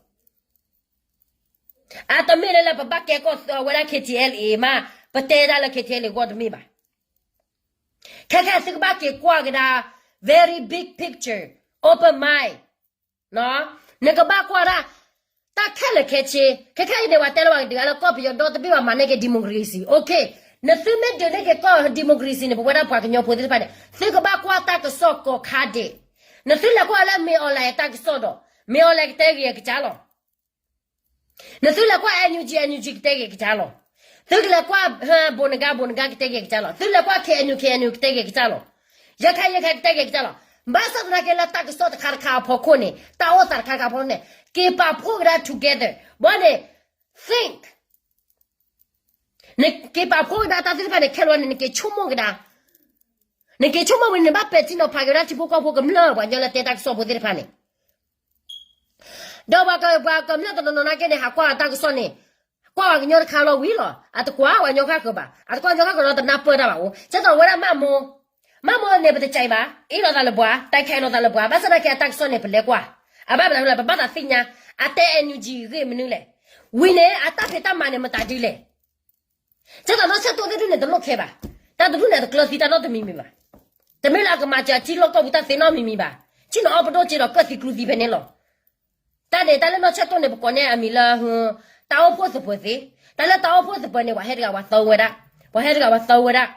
အတမ့ၢ်လၢလၢပဘၣ်ကဲကီၢ်ဝဲဒၣ် KTLA မး, ပတဲဒၣ်လၢ KTLA ဂီၢ်တမ့ၢ်ဘၣ်. ခဲခဲသုကဘၣ်က့ၤကွၢ်ကဒါ very big picture, open mind, နကဘၣ်ကွၢ်ဒၣ် တၢ်ခဲလၢာ်ခဲဆ့, ခဲခဲအံၤန့ၣ် ပှၤတဲလၢပှၤကဒုးလၢကီၢ်ပယီၤဒီတဘ့ၣ်ဘၣ် မၤန့ၢ်က့ၤ democracy, okay, နသုမ့ၢ်ဒုးန့ၢ်က့ၤကီၢ် democracy န့ၣ် ပဝဲဒၣ်ပှၤကညီဖိသ့ၣ်တဖၣ်န့ၣ် သုကဘၣ်ကွၢ်တၢ်ကစီၣ်ကိးခါဒဲး, နသုလဲၤကွၢ်လၢ မင်းအောင်လှိုင် တၢ်ကစီၣ်ဒီး မင်းအောင်လှိုင် ကတဲဂ့ၤကစၢ်လီၤ. နသုလဲၤကွၢ် NUG, NUG ကတဲဂ့ၤကစၢ်လီၤ. သုကလဲၤကွၢ် ဘိးနဂါ, ဘိးနဂါ ကတဲဂ့ၤကစၢ်လီၤ. သုလဲၤကွၢ် KNU, KNU ကတဲဂ့ၤကစၢ်လီၤ. ရခိုင်, ရခိုင် ကတဲဂ့ၤကစၢ်လီၤ. ဘၣ်ဆၣ်သနာ်က့လၢတၢ်ကစီၣ်တခါတခါအဖီခိၣ်န့ၣ်, တၢ်အိၣ်သးတခါတခါအဖီခိၣ်န့ၣ်, က့ၤပာ်ဖှိၣ်ကဒါ together, ဘၣ်န့ၣ် think, နက့ၤပာ်ဖှိၣ်ကဒါတၢ်သ့ၣ်တဖၣ်န့ၣ် ခဲလၢာ်န့ၣ် နက့ၤဆိကမိၣ်ကဒါ, နက့ၤဆိကမိၣ်ဝံၤန့ၣ် နဘၣ်ပဲာ်ထံနီၤဖးက့ၤဝဲဒၣ်ထံဖိကီၢ်ဖိကမျၢၢ် ပှၤကညီလၢတဲတၢ်ကစီၣ်ဖိသ့ၣ်တဖၣ်န့ၣ် ဒီးပှၤကမျၢၢ်တနီၤနီၤနာ်က့န့ၣ် ဟးကွၢ်တၢ်ကစီၣ်န့ၣ်, ကွၢ်ပှၤကညီတခါလီၤဝံၤလီၤ. အတကွၢ်ပှၤကညီဃၣ်ဃၢၤဘၣ်, အတကွၢ်ကညီဃၣ်ဃၢၤဒီးတနၢ်ပၢၢ်တၢ်ဘၣ်အိၣ်, ကဲသိးဝဲဒၣ်မးမိၢ်, မးမိၢ်န့ၣ် ပတကဲဘၣ်, အ့ၣ်လိာ်သးလၢပှၤ, တၢ်ခဲအ့ၣ်လိာ်သးလၢပှၤ, ဘၣ်ဆၣ်သနာ်က့အတၢ်ကစီၣ်န့ၣ် ပလဲၤကွၢ်, အဘၣ်မနုၤလဲၣ် ပဘၣ်သးသ့ၣ်ညါ, အတဲ NUG ဂ့ၢ်မနုၤလဲၣ်, ဝံၤန့ၣ် အတၢ်ဖံးတၢ်မၤန့ၣ် မတၤဒ်လဲၣ် ကဲသိးနီၢ်ဆၢၣ်တိၢ်သ့ၣ်ဒုန့ၣ် တလိၣ်ခဲဘၣ်, တၢ်တဒုန့ၣ် တကျၢၤသံတၢ်နီတမံၤမံၤဘၣ်, တမ့ၢ်လၢအကမၤစၢၤအထံလီၢ်ကီၢ်ပူၤတၢ်သ့နီတမံၤမံၤဘၣ်, ထံၣ်န့ၣ်အီၣ်ပဒိၣ်စ့ဒီးကၢၣ်သံကျူသံဖဲန့ၣ်လီၤ. တၢ်န့ၣ် တၢ်လၢနီၢ်ဆၢၣ်တိၢ်န့ၣ် ပကိးန့ၢ်အမံၤလၢ တၢ်အိၣ်ဖှိၣ်သပၢၤသ့, တၢ်လၢတၢ်အိၣ်ဖှိၣ်သပၢၤန့ၣ် ပှၤဟဲတဂၤပှၤသၢဝဲဒၣ်, ပှၤဟဲတဂၤပှၤသၢဝဲဒၣ်,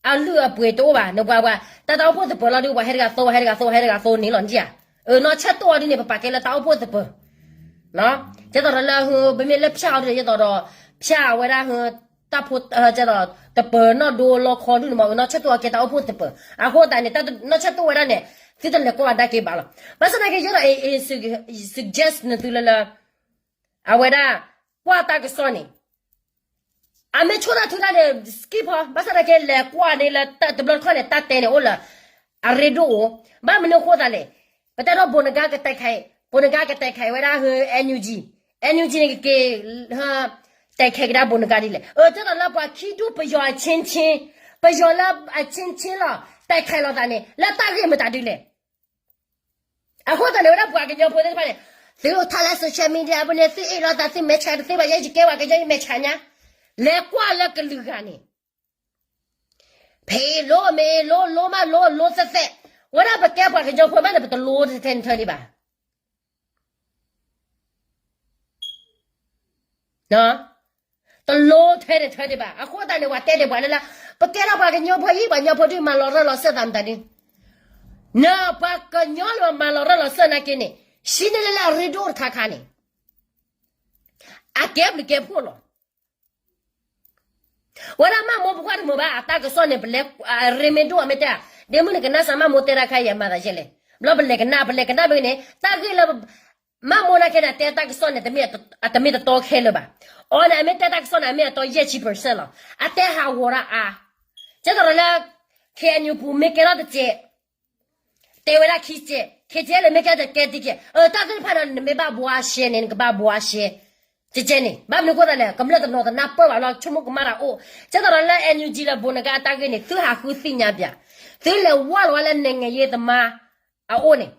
အလုၢ်အပှ့ၤတအိၣ်ဘၣ်, နပှၤပှၤ, တၢ်တၢ်အိၣ်ဖှိၣ်သပၢၤလီၤဒုး ပှၤဟဲတဂၤသၢ ပှၤဟဲတဂၤသၢ ပှၤဟဲတဂၤသၢန့ၣ်လီၤ နထံၣ်ဧါ. နီၢ်ဆၢၣ်တိၢ်အီၤဒ်န့ၣ် ပပာ်ကဲလၢတၢ်အိၣ်ဖှိၣ်သပၢၤ ကဲသိးဒီးလၢ ပမ့ၢ်လၢဖၠၣ်အီၤဒ်န့ၣ် ကဲသိးဒီး ဖၠၣ်ဝဲဒၣ် တၢ်ဖိ ကဲသိး သပၢၤနီၢ်ဒိလီခီဒုန့ၣ်မ့ၢ် နီၢ်ဆၢၣ်တိၢ်အီၤကဲတၢ်အိၣ်ဖှိၣ်သပၢၤ, အဃိသတးန့ၣ် နီၢ်ဆၢၣ်တိၢ်ဝဲဒၣ်န့ၣ် သုတလဲၤကွၢ်အဒါက့ၤဘၣ်လီၤ. ဘၣ်ဆၣ်သနာ်က့ ယဲဒီး suggest နသုလၢလၢ အဝဲဒၣ် ကွၢ်တၢ်ကစီၣ်န့ၣ် အမ့ၢ်ဆိၣ်တၢ်ထုတၢ်န့ၣ် skip ဖီ, ဘၣ်ဆၣ်သနာ်က့ လဲၤကွၢ်န့ၣ်လၢတဘျီတခီၣ်န့ၣ် တၢ်တဲန့ၣ်အိၣ်လၢ အရ့ဒိၣ်အိၣ်, ဘၣ်မနုၤအဃိသတးလဲၣ်, ပတဲထီၣ်ဘိနကါကတဲခဲ, ဘိနကါကတဲခဲဝဲဒၣ်ဟၢ NUG, NUG န့ၣ်ကက့ၤ တဲခဲကဒါဘိနကါဒ်လဲၣ်, အၢ ကသိးလၢပှၤခံဒူၣ်ပယီၤအချင်းချင်း, ပယီၤလၢအချင်းချင်းလီၤ, တဲခဲလိာ်သးန့ၣ် လၢတၢ်ဂ့ၢ်မတၤဒ်လဲၣ်. အဃိသတးန့ၣ် ဝဲဒၣ်ပှၤကညီဖိသ့ၣ်တဖၣ်န့ၣ်, သုထါလၢ social media အပူၤန့ၣ် သုအ့ၣ်လိာ်သးသုမဲာ်ဆှးတသ့ဘၣ်, ယဲယကဲပှၤကညီယမဲာ်ဆှးညါ, လဲၤကွၢ်လၢကလုာ်ဂၤန့ၣ် ဖဲအ့ၣ်လိ မ့ၢ်အ့ၣ်လိ လိမးလိ လိသဲးသဲး, ဝဲဒၣ်ပကဲပှၤကညီဖိမးန့ၣ် ပတလိထဲန့ၣ်ထဲဒံးဘၣ်. တလိထဲန့ၣ်ထဲဒံးဘၣ်. အဃိသတးန့ၣ် ပှၤတဲဒံးပှၤလၢလၢ, ပကဲထီၣ်ပှၤကညီဖိအံၤ ပှၤကညီဖိဒုးမၤလီၤရၢၢ်လီၤစၢၤသးမတၤဒုး, နပှၤကညီလၢမၤလီၤရၢၢ်လီၤစၢၤနာ်က့န့ၣ်, ဆံးန့ၢ်လၢလၢအရ့ဒိၣ်တခါခါန့ၣ်, အကဲဘျုးကဲဖှိၣ်လီၤ. ဝဲဒၣ်မးမိၢ်ပကွၢ်တမုာ်ဘၣ် အတၢ်ကစီၣ်န့ၣ် ပလဲၤရ့မ့ၢ်ဒိၣ်အမ့ၢ်တဲ, ဒ့မုၣ်န့ၣ်ကနၣ်စးမးမိၢ်တဲတၢ်ခါအံၤအမၤသးယဲလဲၣ်, ဘျီပလဲၤကနၣ် ပလဲၤကနၣ်ဘၣ်န့ၣ် တၢ်ဂ့ၢ်လၢ မးမိၢ်နာ်က့န့ၣ် အတဲတၢ်ကစီၣ်န့ၣ် တမ့ၢ်အတတီခဲလၢာ်ဘၣ်. အီၤန့ၣ် အမ့ၢ်တဲတၢ်ကစီၣ်န့ၣ် အမ့ၢ်အတီယဲၢ်ဆံ percent လီၤ. အတဲဟးဂီၤဒၣ်အါ, ကဲသိးဒီးလၢ KNU ပူၤမ့ၢ်ကဲထီၣ်တစဲး တဲဝဲဒၣ်ခံစဲး, KTLA မ့ၢ်ကဲတကဲတကဲ, တၢ်သ့ၣ်တဖၣ်န့ၣ် နမ့ၢ်ဘၣ်ဘှါရှဲန့ၣ် နကဘၣ်ဘှါရှဲ ကဲကဲန့ၣ်, ဘၣ်မနုၤအဃိသတးလဲၣ်, ကမျၢၢ်တနီၤတနၢ်ပၢၢ်ဘၣ်လီၤ, ဆိကမိၣ်ကမၣ်တၢ်အိၣ်, ကဲသိးဒီးလၢ NUG ဒီးဘိနကါအတၢ်ဂ့ၢ်န့ၣ် သုဟးဃုသ့ၣ်ညါပၠး, သုလဲၤဝၢ်လီၤဝဲလၢ နဲၣ်ငဲၤယ့သမါ အအိၣ်န့ၣ်,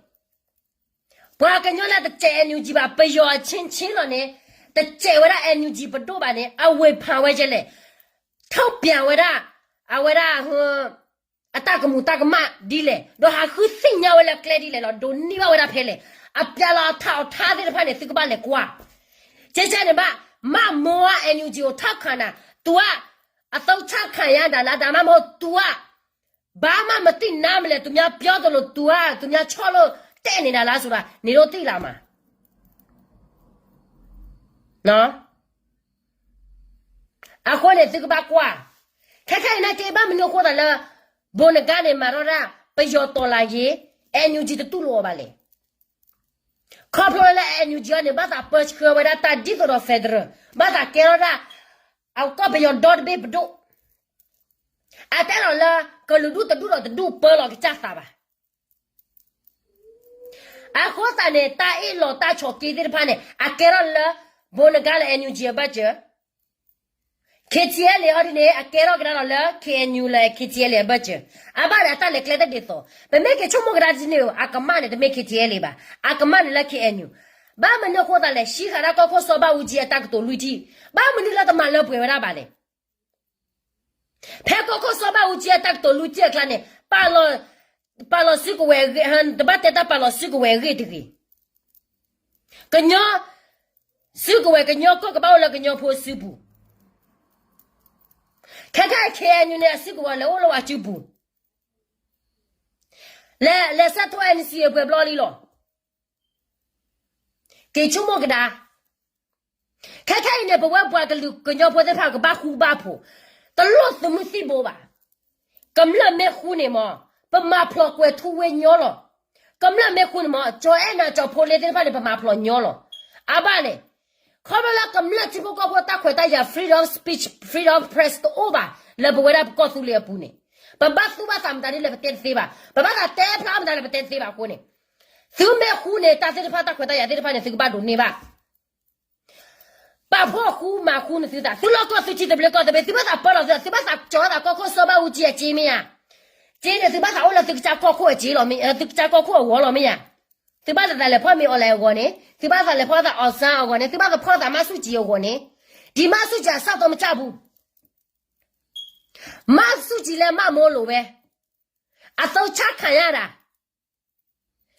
ပှၤကညီလၢတစဲး NUG ဘၣ် ပယီၤအချင်းချင်းလီၤန့ၣ်, တစဲးဝဲဒၣ် NUG ပဒိၣ်ဘၣ်န့ၣ် အဝ့ၢ်ဖးဝဲကဲလဲၣ်, ထုးပၠးဝဲဒၣ်, အဝဲဒၣ် အတၢ်ကမူးတၢ်ကမၣ်ဒ်လဲၣ်, ဒီးဟးဃုသ့ၣ်ညါဝဲလၢကျဲဒ်လဲၣ်လီၤ, ဒိးန့ၢ်ဘၣ်ဝဲဒၣ်ဖဲလဲၣ်, အပၠးလီၤအထးအီၤထါသ့ၣ်တဖၣ်န့ၣ် သုကဘၣ်လဲၤကွၢ်, ကဲကဲန့ၣ်ဘၣ်, မးမိၢ်ဧါ NUG အိၣ်ထီၣ်ခါနၤ, တုၤအ အသုးဆၣ်ခးယါဒၣ်လၢဒၣ်မးမိၢ်တုၤအ ဘၣ်မး မတံၢ်နါမလဲၣ်, သူများပြောသလို သူက သူများချီၣ်လိာ်တဲာ်န့ၢ်ဒၣ်လၢဆိုတာ နင်တို့သိလားမး. အဃိန့ၣ် သုကဘၣ်ကွၢ်, ခဲခဲအံၤနာ်က့ ဘၣ်မနုၤအဃိသတးလၢ ဘိနကါန့ၣ် မၤထီၣ်ဒၣ် ပယီၤတော်လှန်ရေး NUG တတူၢ်လိာ်အီၤဘၣ်လဲၣ်. ခီဖျိလၢ NUG အံၤန့ၣ် ဘၣ်သးပၢဆှၢဝဲဒၣ်တၢ်ဒ်သိးဒီး federal, ဘၣ်သးကဲထီၣ်ဒၣ် အကီၢ်ပယီၤဒီတဘ့ၣ်ပဒိၣ် အတဲလီၤလၢ ကလုာ်ဒူၣ်တဒူၣ်ဒီးတဒူၣ်ပၢလီၤကစၢ်သးဘၣ်. အဃိသတးန့ၣ် တၢ်အ့ၣ်လိာ်တၢ်ဆီၣ်က့သ့ၣ်တဖၣ်န့ၣ် အကဲထီၣ်လၢ ဘိနကါလၢ NUG အဘၢၣ်စၢၤ, KTLA ဟီဒ်န့ၣ် အကဲထီၣ်ကဒါလီၤလၢ KNU လၢ KTLA အဘၢၣ်စၢၤ, အဘၣ်န့ၣ် အတၢ်လဲၤကျဲတဒ်သိး, ပမ့ၢ်က့ၤဆိကမိၣ်ကဒါဒ်န့ၣ် အကမၣ်န့ၣ် တမ့ၢ် KTLA ဘၣ်, အကမၣ်န့ၣ်လၢ KNU, ဘၣ်မနုၤအဃိသတးလဲၣ်, ဟံးဃာ်ဒၣ်ကီၢ်ခိၣ်စီၤဘၣ်အူကၠံအတၢ်ကတိၤလွံၢ်ထံၣ်, ဘၣ်မနုၤလၢတမၤလၢပှဲၤဝဲဒၣ်ဘၣ်လဲၣ်. ဖဲကီၢ်ခိၣ်စီၤဘၣ်အူကၠံအတၢ်ကတိၤလွံၢ်ထံၣ်အကျါန့ၣ် ပာ်လီၤစုကဝဲၤအဂ့ၢ်, တဘၣ်တဲတၢ်ပာ်လီၤစုကဝဲၤအဂ့ၢ်တဂ့ၤ. ကညီစုကဝဲၤ ကညီကီၢ်ကဘၣ်အိၣ်လၢကညီဖိစုပူၤ, ခဲခဲအံၤ KNU န့ၣ် အစုကဝဲၤလဲၤအိၣ်လၢဝဲစုပူၤ, လဲၤဆဲးထီၣ် NCA ပှဲၤဘျီလံလီၤ. က့ၤဆိကမိၣ်ကဒါ ခဲခဲအံၤန့ၣ် ပဝဲပှၤကလုာ်ကညီဖိသ့ၣ်တဖၣ် ကဘၣ်ဃူဘၣ်ဖိး, တလိၣ်သုးမုၢ်သံၣ်ဘိဘၣ်. ကမျၢၢ်မ့ၢ်ဃူန့ၣ်မး ပမၤဖျိးကွဲၤထူဝ့ၣ်ညီလီၤ. ကမျၢၢ်မ့ၢ်ဃူန့ၣ်မး ကၠီၤအဲၣ်နၤ ကၠီၤဖိလ့သ့ၣ်တဖၣ်န့ၣ် ပမၤဖျိးညီလီၤ. အဘၣ်န့ၣ် ခီဖျိလၢကမျၢၢ်ထံဖိကီၢ်ဖိတၢ်ခွဲးတၢ်ယာ် freedom speech, freedom press တအိၣ်ဘၣ် လၢပဝဲဒၣ်ပကီၢ်သူလ့ၤအပူၤန့ၣ်, ပဘၣ်သူၣ်ဘၣ်သးမတၤဒ်လဲၣ် ပတဲတသ့ဘၣ်, ပဘၣ်သးတဲဖျါမတၤလဲၣ် ပတဲတသ့ဘၣ်အဃိန့ၣ်, သုမ့ၢ်ဃူန့ၣ် တၢ်သ့ၣ်တဖၣ်တၢ်ခွဲးတၢ်ယာ်သ့ၣ်တဖၣ်န့ၣ် သုကဘၣ်ဒိးန့ၢ်ဘၣ် ပာ်ဖှိၣ်ဃူမၤဃူန့ၣ်သုသး, သုလီၢ်ကီၢ်သုထံသဘျ့ကီၢ်သဘျ့, သုဘၣ်သးပၢလီၤသုသး, သုဘၣ်သးကၠီၤသးကီၢ်ခိၣ်စီၤဘၣ်အူကၠံအစ့မ့ၢ်ဧါ. စ့န့ၣ် သုဘၣ်သးအိၣ်လၢသုကစၢ်ကီၢ်ခိၣ်အစ့လီၤ, သုကစၢ်ကီၢ်ခိၣ်အဂီၢ်လီၤမ့ၢ်ဧါ. သုဘၣ်သးလဲၤဖီၣ်မ့ၢ်အီၤလဲၣ်အဂီၢ်န့ၣ်, သုဘၣ်သးလဲၤဖီၣ်သးအီၣ်စၣ်အဂီၢ်န့ၣ်, သုဘၣ်သးဖီၣ်သးမၤဆူၣ်ကၠံအဂီၢ်န့ၣ်, ဒ်မၤဆူၣ်ကၠံအစၢ်သိမကၢ်ပူၤ, မၤဆူၣ်ကၠံလၢမၤမိၢ်လိာ်ဝဲ, အသုဆၣ်ခးညါဒၣ်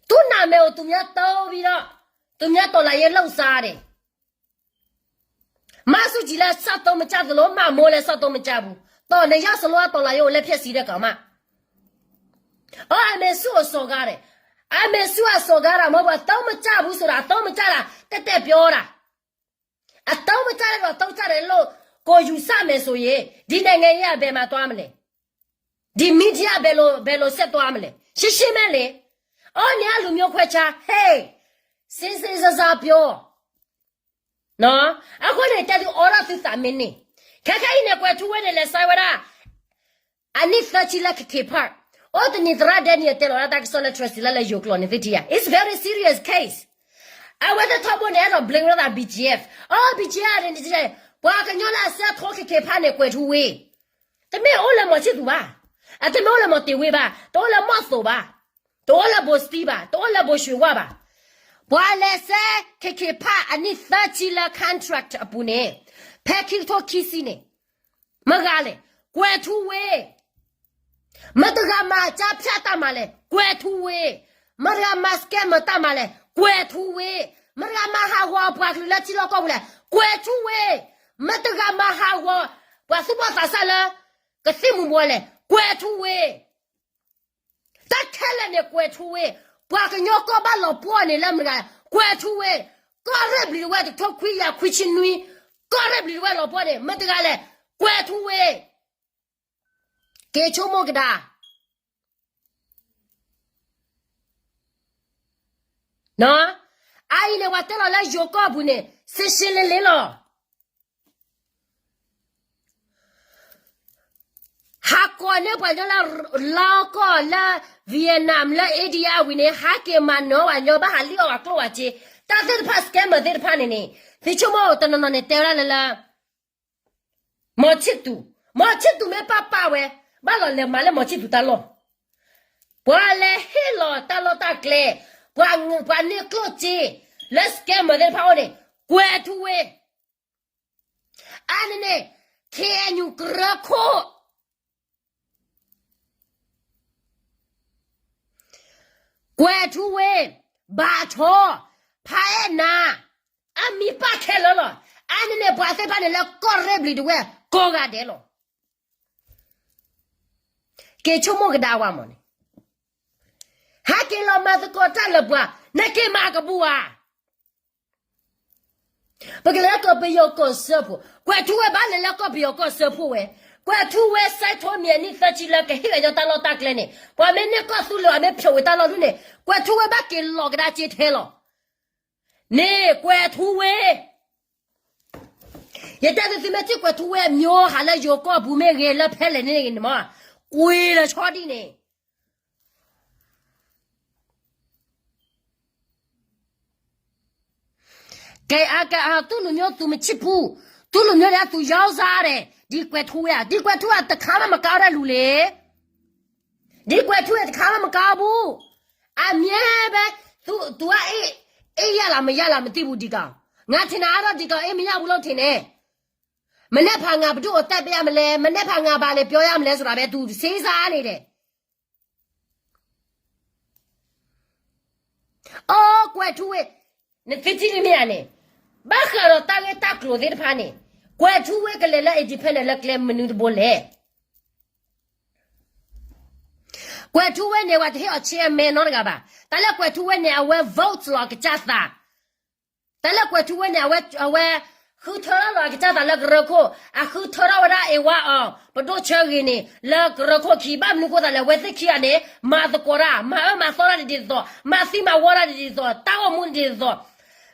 သူ့နာမည်ကို သူများသုံးပြီးတော့ သူများ တော်လှန်ရေး လုပ်စားတယ်. မဆူၣ်ကၠံလည်း စက်သုံးမကျသလို မမိုးလည်း စက်သုံးမကျဘူး. တော်လှန်ရေး ဆိုလို့ တော်လှန်ရေးကို လက်ဖြတ်စီးတဲ့ကောင်မ။ အော် အမေစုကို စော်ကားတယ်. အမေစုက စော်ကားတာ မဟုတ်ဘူး. အသုံးမကျဘူးဆိုတာ အသုံးမကျတာ တက်တက်ပြောတာ. အသုံးမကျတဲ့လူ အသုံးကျတယ်လို့ ကိုယ်ယူဆမယ်ဆိုရင် ဒီနိုင်ငံရေးက ဘယ်မှာသွားမလဲ. ဒီ media ဘယ်လို ဘယ်လိုဆက်သွားမလဲ. ရှင်းရှင်းပဲလေ. အော် နင်က လူမျိုးခွဲခြား ဟေး စင်စင်စားစားပြော. နော်. အဃိန့ၣ် တဲသုအိးထီၣ်သုသးမ့ၢ်န့ၣ် ခဲခဲအံၤန့ၣ် ကွဲၤထူဝ့ၣ်န့ၣ် လဲၤဆဲးဝဲဒၣ် အနံၣ်သၢဆံလၢ KK Park အိၣ်တနံၤသရၣ်ဒဲနံၤအတဲလီၤဒၣ်တၢ်ကစီၣ်လၢ Tracy လၢလၢယိၤကျိာ်န့ၣ်သ့ၣ်ထံဧါ, it's very serious case. အဝဲသ့ၣ်ထီဘိန့ၣ် အဲၣ်ဒိး blame ဝဲဒၣ် B G F, အိ B G F န့ၣ် ပှၤကညီလၢအစဲးထီ ခဲက့ဖးန့ၣ် ကွဲးထူဝ့ တမ့ၢ်အိၣ်လၢမီၤဆံၣ်သူးဘၣ်, အတမ့ၢ်အိၣ်လၢမီၤတ့ၤဝ့ဘၣ်, တအိၣ်လၢမီၢ်သိးဘၣ်, တအိၣ်လၢဘိးစတံဘၣ်, တအိၣ်လၢဘိးရွှ့ဝၣ်ဘၣ်. ပှၤလဲၤစဲး ခဲက့ဖး အနံၣ်သၢဆံလၢ contract အပူၤန့ၣ်, ဖဲခံကထိခံဆံန့ၣ်, မတၤလဲၣ်, ကွဲးထူဝ့ မတၤတဂၤမၤကၠါဖၠၣ်တၢ်မၤလဲၣ်, ကွဲးထူဝ့, မတၤတဂၤမၤ scammer တၢ်မၤလဲၣ်, ကွဲးထူဝ့, မတၤတဂၤမၤဟးဂီၤပှၤကလုာ်လၢထံလီၢ်ကီၢ်ပူၤလဲၣ်, ကွဲးထူဝ့, မတၤတဂၤမၤဟးဂီၤ ပှၤသူၣ်ဘီၣ်သးစၢ်လၢ ကသံၣ်မူၤဘှီးလဲၣ်, ကွဲးထူဝ့. တၢ်ခဲလၢာ်န့ၣ် ကွဲးထူဝ့, ပှၤကညီကီၢ်ဘၣ်လီၤပှီၢ်န့ၣ်လၢမတၤတဂၤ, ကွဲးထူဝ့, ကီၢ်ရ့ၣ်ဘျံၤတဝဲၢ်တကထိခွံကယၤခွံဆံနွံ, ကီၢ်ရ့ၣ်ဘျံၤတဝဲၢ်လီၤပှီၢ်န့ၣ် မတၤတဂၤလဲၣ်, ကွဲးထူဝ့. က့ၤဆိကမိၣ်ကဒါ အအံၤန့ၣ် ပှၤတဲလီၤလၢယိၤကီၢ်ပူၤန့ၣ် ရှင်းရှင်းလင်းလင်းလီၤ. ဟးကိးန့ၢ်ပှၤကညီလၢ လီကီၢ်လၢ Vietnam လၢ India ဝံၤန့ၣ် ဟးက့ၤမၤနၢၤပှၤကညီ ဘၣ်ဟးလံၣ်အီၣ်ပှၤကျိၣ်ပှၤစ့, တၢ်သ့ၣ်တဖၣ် scammer သ့ၣ်တဖၣ်န့ၣ်န့ၣ် သုဆိကမိၣ်တနီၤနီၤန့ၣ် တဲဝဲဒၣ်လၢလၢ မီၤဆံၣ်သူး, မီၤဆံၣ်သူးမ့ၢ်ပာ်ပာ်ဝဲ, ဘၣ်လီၤလဲၤမၤလၢမီၤဆံၣ်သူးတၢ်လီၢ်, ပှၤလဲၤဟ့ၣ်လီၤတၢ်လီၢ်တၢ်ကျဲ, ပှၤန့ၢ်ကျိၣ်စ့ လၢ scammer သ့ၣ်တဖၣ်အအိၣ်န့ၣ်, ကွဲးထူဝ့, အန့ၣ်န့ၣ် KNU ကရၢခိၣ် ကွဲးထူဝ့, ဘၣ်ထီ, ဖးအဲၣ်နၤ, အမံၤပာ်ခဲလၢာ်လီၤ. အန့ၣ်န့ၣ် ပှၤသ့ၣ်တဖၣ်န့ၣ်လၢကီၢ်ရ့ၣ်ဘျံၤတဝဲၢ်ကိးဂၤဒဲးလီၤ. က့ၤဆိကမိၣ်ကဒါဝဲမးန့ၣ်, ဟဲက့ၤလီၤမၤသကိးတၢ်လၢပှၤ, နက့ၤမၤကဘူဧါ. ပကလဲၤလၢကီၢ်ပယီၤကီၢ်စၢဖှိၣ်, ကွဲးထူဝ့ဘၣ်လဲၤလၢကီၢ်ပယီၤကီၢ်စၢဖှိၣ်ဝဲ, ကွဲးထူဝ့စဲးထိမံၤအနံၣ်သၢဆံလၢကဟ့ၣ်ဝဲညီတၢ်လီၢ်တၢ်ကျဲန့ၣ်, ပှၤမ့ၢ်န့ၢ်ကီၢ်သူလ့ၤ အမ့ၢ်ဖျိးဝံၤတၢ်လီၢ်ဒုးန့ၣ်, ကွဲးထူဝ့ဘၣ်က့ၤလီၤကဒါက့ၤထဲလီၤ. န့ၣ်ကွဲးထူဝ့, ယတဲသုသုမ့ၢ်ထံၣ်ကွဲးထူဝ့အမျိုးဟးလၢယိၤကီၢ်ပူၤမ့ၢ်ဂ့ၤ လၢဖဲလဲၣ်န့ၣ်ဂ့ၤန့ၣ်မး, ကွံာ်လၢဆီဒံၣ်န့ၣ် ကဲအကဲအ သူလူမျိုးသူမချစ်ဘူး, သူလူမျိုးန့ၣ် သူရောင်းစားတယ်, ဒ်ကွဲးထူဝ့ဧါ, ဒ်ကွဲးထူဝ့တခါမှမကောင်းတဲ့လူလေ, ဒ်ကွဲးထူဝ့တခါမှမကောင်းဘူး, အမြဲပဲ, သူက အေးရလားမရလားမသိဘူးဒီကောင်, ငါထင်တာကတော့ဒီကောင် အေးမရဘူးလို့ထင်တယ်, မနက်ဖြန်ငါဘယ်သူ့ကိုတက်ပေးရမလဲ, မနက်ဖြန်ငါဘာလဲပြောရမလဲဆိုတာပဲ သူစဉ်းစားနေတယ်. အိ ကွဲးထူဝ့, နသုထံၣ်လံမ့ၢ်ဧါန့ၣ်, ဘၣ်ဃးဒီးတၢ်ဂ့ၢ်တၢ်ကျိၤသ့ၣ်တဖၣ်န့ၣ်, ကွဲးထူဝ့ကလဲၤလၢ independent လၢကျဲမနုၤတဘိလဲၣ်. ကွဲးထူဝ့န့ၣ် ပှၤတဟ့ၣ်အီၤ chairman နီတဂၤဘၣ်. တၢ်လၢကွဲးထူဝ့န့ၣ် အဝဲ vote လီၤအကစၢ်သး တၢ်လၢကွဲးထူဝ့န့ၣ် အဝဲ အဝဲ ဃုထၢထီၣ်လီၤအကစၢ်သးလၢကရၢခိၣ်, အဃုထၢထီၣ်ဝဲဒၣ် အ့ဝါအီၤ ပဒိၣ်ဆၢဂ့ၤန့ၣ် လၢကရၢခိၣ်ခံ, ဘၣ်မနုၤဃိသးလဲၣ်, အဝဲသ့ၣ်ခံဂၤန့ၣ် မၤသကိးတၢ်, မၤအၢမၤသီတၢ်တဒ်သိး, မၤသံမၤဝီတၢ်တဒ်သိး, တၢ်အိၣ်မူတဒ်သိး.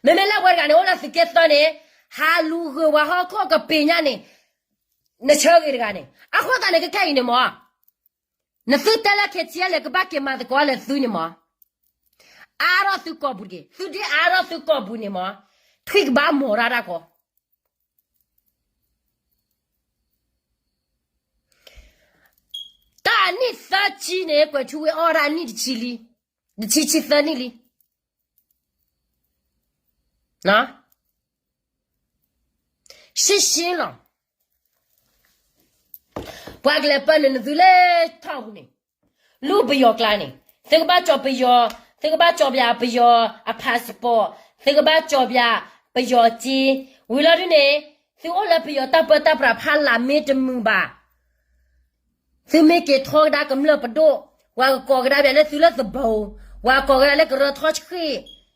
မ့မ့ၢ်လၢပှၤတဂၤန့ၣ် အိၣ်လၢသုးက့သၢန့ၣ်, ဟးလူၤဂုာ်ပှၤဟီၣ်ခိၣ်ကပ့ၤညါန့ၣ်, နဆၢဂ့ၤတဂၤန့ၣ်, အဃိသတးန့ၣ် ခဲခဲအံၤန့ၣ်မး နသုတဲလၢ KTLA ကဘၣ်က့ၤမၤသကိးလၢသုန့ၣ်မး, အါထီၣ်သုကိာ်ပူၤတက့ၢ်, သုဒ်အါထီၣ်သုကိာ်ပူၤန့ၣ်မး, ထွံၣ်ကဘၣ်မိာ်တၢ်တၢ်ကီ တၢ်အနံၣ်သၢဆံန့ၣ် ကွဲးထူဝ့အီၣ်တၢ်အနံၣ်တဆံလံ, တဆံဆံသၢနံၣ်လံ. ရှင်းရှင်းလီၤ. ပှၤကလဲၤပၢနုာ်နသုလၢထီၣ်ပူၤန့ၣ်, လူၤပယီၤကျါန့ၣ်, သုကဘၣ်ကၠီၤပယီၤ, သုကဘၣ်ကၠီၤပယီၤ, ပယီၤအ passport, သုကဘၣ်ကၠီၤပယီၤ, ပယီၤစ့, ဝံၤလီၤဒုးန့ၣ်, သုအိၣ်လၢပယီၤတၢ်ပၢတၢ်ပြးဖးလၢ်မ့ၢ်တမုာ်ဘၣ် သုမ့ၢ်က့ၤထီကဒါကမျၢၢ်ပဒိၣ်, ပှၤကကိးကဒါပှၤလၢသုလၢသဘိ, ပှၤကိးကဒါလၢကရၢထီဆှံ,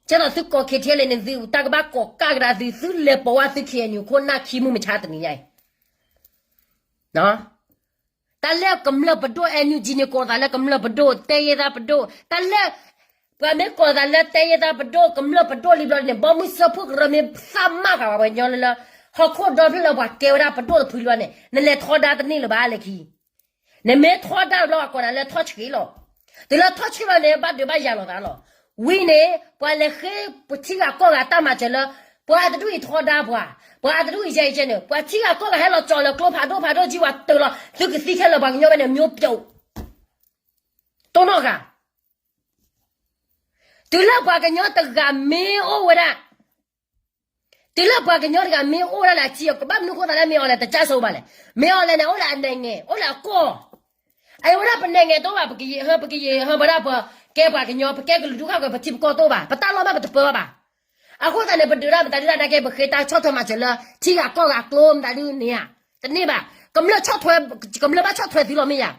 ကဲသိးသုကိး KTLA န့ၣ် သုတၢ်ကဘၣ်ကိးကဒါသု, သုလဲၤပိာ်ဝဲသု KNU ခိၣ်နၢ်ခံမုၢ်မဆါတနံၤညါအံၤ, တၢ်လၢကမျၢၢ်ပဒိၣ် NUG န့ၣ် ကိးသးလၢကမျၢၢ်ပဒိၣ် တဲယဲၢ်သၢပဒိၣ်, တၢ်လၢ ပှၤမ့ၢ်ကိးသးလၢတဲယဲၢ်သၢပဒိၣ် ကမျၢၢ်ပဒိၣ်လံဘျီန့ၣ် ဘီမုၢ်စၢဖှိၣ်ကရၢမ့ၢ်သၣ်မၣ်ဃာ်ပှၤကညီလၢ ဟီၣ်ခိၣ်ဒီဖျၢၣ်လၢပှၤကဲဝဲဒၣ်ပဒိၣ်တဖုလီၤန့ၣ် နလဲၤထီဒါတန့ၢ်လၢၤဘၣ်လၢခံ နမ့ၢ်ထီဒါဘျီ အကိးနၤလၢထီၣ်ဆှံလီၤ. တုၤလၢထီၣ်ဆှံလီၤန့ၣ် ဘၣ်ဒုးဘၣ်ယၤလိာ်သးလီၤ. ဝံၤန့ၣ် ပှၤလဲၤဃ့ပထံဂၤကီၢ်ဂၤတၢ်မၤစၢၤလၢ ပှၤတဒူၣ်အံၤထီဒါပှၤ, ပှၤတဒူၣ်အံၤယဲယဲန့ၣ် ပှၤထံဂၤကီၢ်ဂၤဟဲလီၤကၠီၤလၢကျိဖးဒိၣ်ဖးဒိၣ်ကံဝၤတုၤလီၤ သုကသံခဲလၢာ်ပှၤကညီဝဲန့ၣ် မျိုးပြုတ် တိၢ်နီၣ်ဂၤ တုၤလၢပှၤကညီတဂၤမ့ၢ်အိၣ်ဝဲဒၣ် တုၤလၢပှၤကညီတဂၤမ့ၢ်အိၣ်ဝဲဒၣ်လၢအထံအကီၢ် ဘၣ်မနုၤဃိသးလၢ မင်းအောင်လှိုင် တကစၢ်ဆိးဘၣ်လဲၣ်. မင်းအောင်လှိုင်န့ၣ် အိၣ်လၢအနငဲၤ အိၣ်လၢအကီၢ်, အဝဲဒၣ်ပနငဲၤတအိၣ်ဘၣ် ပကယံာ်ဟၢ ပကယံာ်ဟၢဝဲဒၣ်ပှၤကဲပှၤကညီ ပကဲကလုာ်ဒူၣ်ဃၣ်ဃၢၤ ပထံပကီၢ်တအိၣ်ဘၣ် ပတၢ်လီၢ်မ့ၢ်ပတပၢဘၣ်. အဃိသတးန့ၣ် ပဒုးတၢ်မတၤဒုးတၢ်နာ်က့ ပဃ့တၢ်ဆီၣ်ထွဲမၤစၢၤလၢ ထံဂၤကီၢ်ဂၤကျိမတၤဒုးန့ၣ်ဧါ, တန့ၢ်ဘၣ်. ကမျၢၢ်ဆီၣ်ထွဲ ကမျၢၢ်ဘၣ်ဆီၣ်ထွဲသုလီၤမ့ၢ်ဧါ.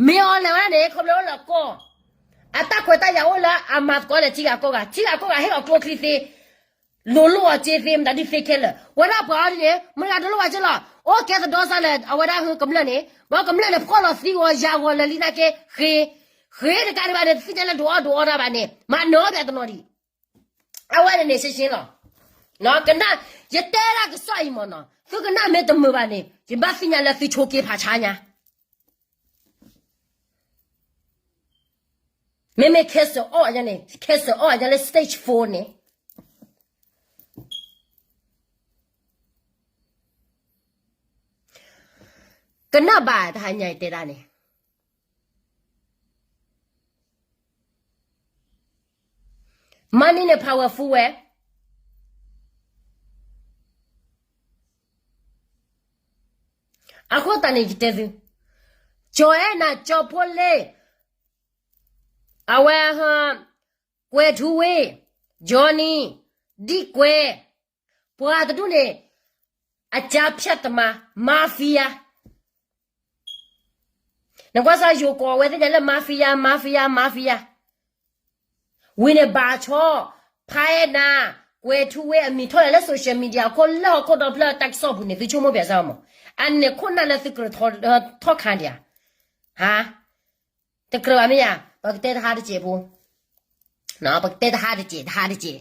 မင်းအောင်လှိုင်န့ၣ် ခီဖျိအိၣ်လၢအကီၢ် အတၢ်ခွဲးတၢ်ယာ်အိၣ်လၢအမၤသကိးလၢထံဂၤကီၢ်ဂၤ ထံဂၤကီၢ်ဂၤဟ့ၣ်အီၤကျိချံသ့ လိၤလိၣ်အီၤစ့သ့ မတၤဒုးသ့ခဲလၢာ် ဝဲဒၣ်ပှၤအီၤဒ်န့ၣ် မတၤဒုးလိၣ်ဘၣ်စ့လီၤ. အိၣ်ကဲသဒီစါလၢအဝဲဒၣ်ဟုကမျၢၢ်န့ၣ် ဘၣ်ကမျၢၢ်န့ၣ် ဖှီၣ်လီၤသံဂီၤယၤဂီၤလၢာ်လံနာ်က့ ဃ့ ဃ့တကးဒံးဘၣ်န့ၣ် တသ့ၣ်ညါလၢဒိးအီၣ်ဒိးအီတၢ်ဘၣ်န့ၣ် မၤနၢၤဘၣ်တနီၤဒံး အဝဲန့ၣ်န့ၣ် ရှင်းရှင်းလီၤ. ကနၣ် ယတဲဒၣ်ကစီၣ်အံၤမ့ၢ်နီၤ သုကနၣ်မ့ၢ်တမုာ်ဘၣ်န့ၣ် ယဘၣ်သ့ၣ်ညါလၢသုဆိးက့ဖးဆါညါ မ့မ့ၢ် cancer အီၣ်ညါန့ၣ် cancer အီၣ်ညါလၢ stage four န့ၣ် ကနၣ်ဘၣ်တဟါညါယတဲဒၣ်န့ၣ် money န့ၣ် powerful ဝဲ အဃိသတးန့ၣ်ယတဲသု ကၠီၤအဲၣ်နၤ ကၠီၤဖိလ့ အဝဲ ကွဲၤထူဝ့ Johnny ဒံၣ်ကွဲ ပှၤတဒူၣ်န့ၣ် အကြမ်းဖက်သမား mafia နကွၢ်စၢ်ယိၤကိးဝဲသ့ၣ်ညါလၢ mafia mafia mafia ဝံၤန့ၣ်ဘၣ်ဆီ ဖါအဲၣ်နၤ ကွဲၤထူဝ့ အမံၤထီၣ်ယၤလၢ social media အခိၣ်လၢဟီၣ်ခိၣ်ဒီဖျၢၣ်တၢ်ကစီၣ်ပူၤန့ၣ် သုဆိကမိၣ်ပျဲစၢ်မး အန့ၣ်ခိၣ်နၢ်လၢသုကြၢးထီၣ်ခါဒံးဧါ ဟါ တကြၢးဘၣ်မ့ၢ်ဧါ ပကတဲတဟါတစဲးဖိ ပကတဲတဟါတစဲး တဟါတစဲး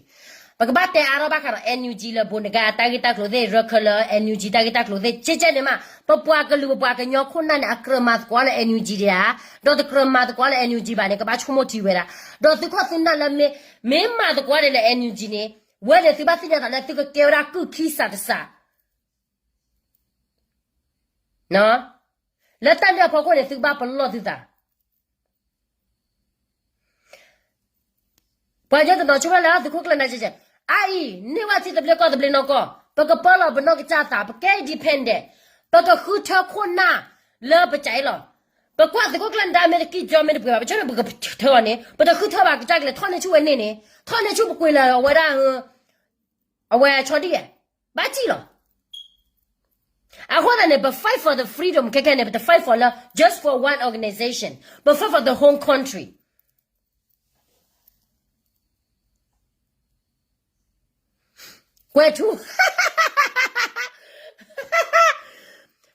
ပကဘၣ်တဲအါထီၣ်ဘၣ်ဃးဒီး NUG လၢဘိးနဂါအတၢ်ဂ့ၢ်တၢ်ကျိၤသ့ၣ် ရခၢၣ်လၢ NUG တၢ်ဂ့ၢ်တၢ်ကျိၤသ့ၣ် ကဲကဲန့ၣ်မး ပပှၤကလုာ်ပပှၤကညီခိၣ်နၢ်န့ၣ် အကြၢးမၤသကိးလၢ NUG ဒံးဧါ ဒီးတကြၢးမၤသကိးလၢ NUG ဘၣ်န့ၣ် ကဘၣ်ဆိကမိၣ်ထံဝဲဒၣ် ဒီးသုခိၣ်သုနၢ်လၢ မ့ၢ်မၤသကိးဒံးလၢ NUG န့ၣ် ဝဲန့ၣ်သုဘၣ်သ့ၣ်ညါသးလၢ သုကကဲဝဲဒၣ်ကုၢ်ခံစးတစး လၢတၢ်န့ၣ်အဖီခိၣ်န့ၣ် သုကဘၣ်ပလီၢ်သုသး ပှၤကညီတနီၤဆိကမိၣ်လၢသုးခိၣ်ကျၢၢ်နၤကဲကဲ အအံၤ န့ၢ်ဘၣ်ထံသဘျ့ကီၢ်သဘျ့နီၢ်ကီၢ် ပကပၢလီၤပနီၢ်ကစၢ်သး ပကဲ independent ပကဃုထၢခိၣ်နၢ်လၢပကဲအံၤလီၤ. ပကွၢ်သုးခိၣ်ကျၢၢ်နၤမ့ၢ်တကံၢ်ကၠီမ့ၢ်တပှဲၤဘၣ် ပဆိကမိၣ်ပကဃုထၢအီၤန့ၣ် ပတဃုထၢဘၣ်ကစၢ်ကလဲၤထီၣ်န့ၢ်ဆူၣ်ဝဲန့ၣ်န့ၣ် ထီၣ်န့ၢ်ဆူၣ်ပကွံာ်လၢအဝဲဒၣ် အဝဲဆီဒံၣ် ဘၣ်စံၣ်လီၤ. အဃိသတးန့ၣ် ပ fight for the freedom ခဲခဲန့ၣ် ပတ fight for လၢ just for one organization, ပ fight for the whole country. ကွဲၤထူ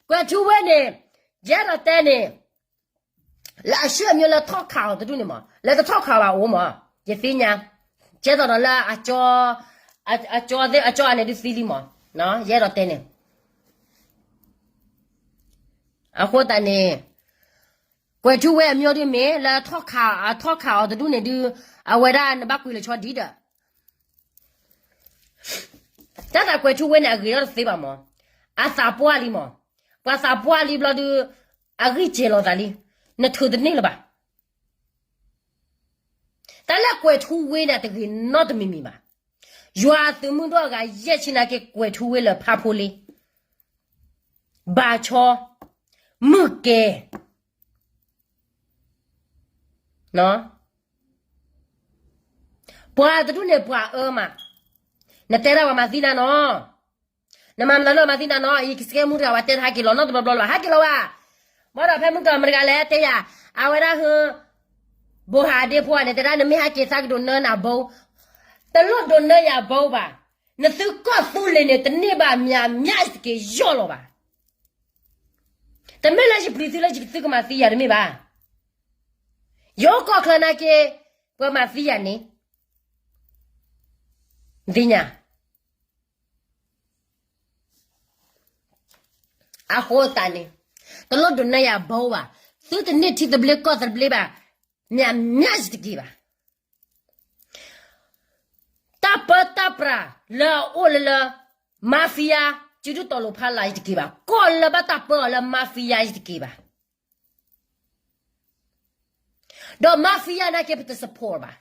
ကွဲၤထူဝ့န့ၣ် ယအဲၣ်ဒိးတဲန့ၣ် လၢအဆှၢအမျိုးလၢထီၣ်ခးအီၤတဒူၣ်န့ၣ်မး လၢတထီၣ်ခးဘၣ်အိၣ်မး ယသ့ၣ်ညါ ကဲသိးဒီးလၢ အကၠီသ့ၣ်အကၠီအန့ၣ်ဒုးသံလံမး ယအဲၣ်ဒိးတဲန့ၣ် အဃိသတးန့ၣ် ကွဲၤထူဝ့အမျိုးဒုးမ့ၢ် လၢထီၣ်ခး အထီၣ်ခးအီၤတဒူၣ်န့ၣ်ဒုး အဝဲဒၣ်နဘၣ်ကွံာ်လၢဆီဒံၣ်ဒီး တၢ်သးကွဲၤထူဝ့န့ၣ် အဂ့ၤထီၣ်တသ့ဘၣ်မး, အသးပှၢ်လံမး, ပှၤသးပှၢ်လံဘျီဒုး အဂံၢ်စဲၤလီၤသးလံ, နထုးတန့ၢ်လၢၤဘၣ်. တၢ်လၢကွဲၤထူဝ့န့ၣ် တဂ့ၤနီတမံၤမံၤဘၣ်. ယွၤအသုးမုၢ်ဒိၣ်အဂၤယဲၢ်ဆံနာ်က့ ကွဲၤထူဝ့လၢဖးဖိလံ, ဘၣ်ဆီ, မုၢ်ကဲ ပှၤတဒူၣ်န့ၣ်ပှၤအၢမး, နတဲဒၣ်ပှၤမၤသံနၤနီၤ, နမၤမတၤလၢမၤသံနၤနီၤ, ယကစကဲမူတဂၤ ပှၤတဲတဟးက့ၤလီၤနီတဘျီဘျီလၢၤဘၣ်, ဟးက့ၤလီၤဘၣ်. ဘၣ်ဒီးဖဲမုၢ်ကီၢ်မတဂၤလဲၣ်တဲယၤ, အဝဲဒၣ်ဟၢ ဘိးဟးဒ့ဖိန့ၣ် တဲဒၣ်နမ့ၢ်ဟဲက့ၤသးကဒိးနၢနၤဘိ, တလိၣ်ဒိးနၢယၤဘိဘၣ်, နသုကီၢ်သူလ့ၤန့ၣ် တန့ၢ်ဘၣ်မၠးမၠးစက့ၤယီၢ်လီၤဘၣ်. တမ့ၢ်လၢယပျံၤသုလၢယသုကမၤသံယၤတမ့ၢ်ဘၣ်. ယအိၣ်ကီၢ်ချၢနာ်က့ ပှၤမၤသံယၤန့ၣ် သ့ၣ်ညါ အဃိသတးန့ၣ် တလိၣ်ဒိးနၢယၤဘိဘၣ်. သုတန့ၢ်ထံသဘျ့ကီၢ်သဘျ့ဘၣ်, မ့ၢ်မ့ၢ်ယတက့ၤဘၣ်. တၢ်ပၢတၢ်ပြးလၢအအိၣ်လၢလၢ mafia စုဒုၣ်တီၤလိာ်ဖးလၢ် ယတက့ၤဘၣ်. ကီၢ်လၢဘၣ်တၢ်ပၢအီၤလၢ mafia ယတက့ၤဘၣ်. ဒီး mafia နာ်က့ ပတ support ဘၣ်.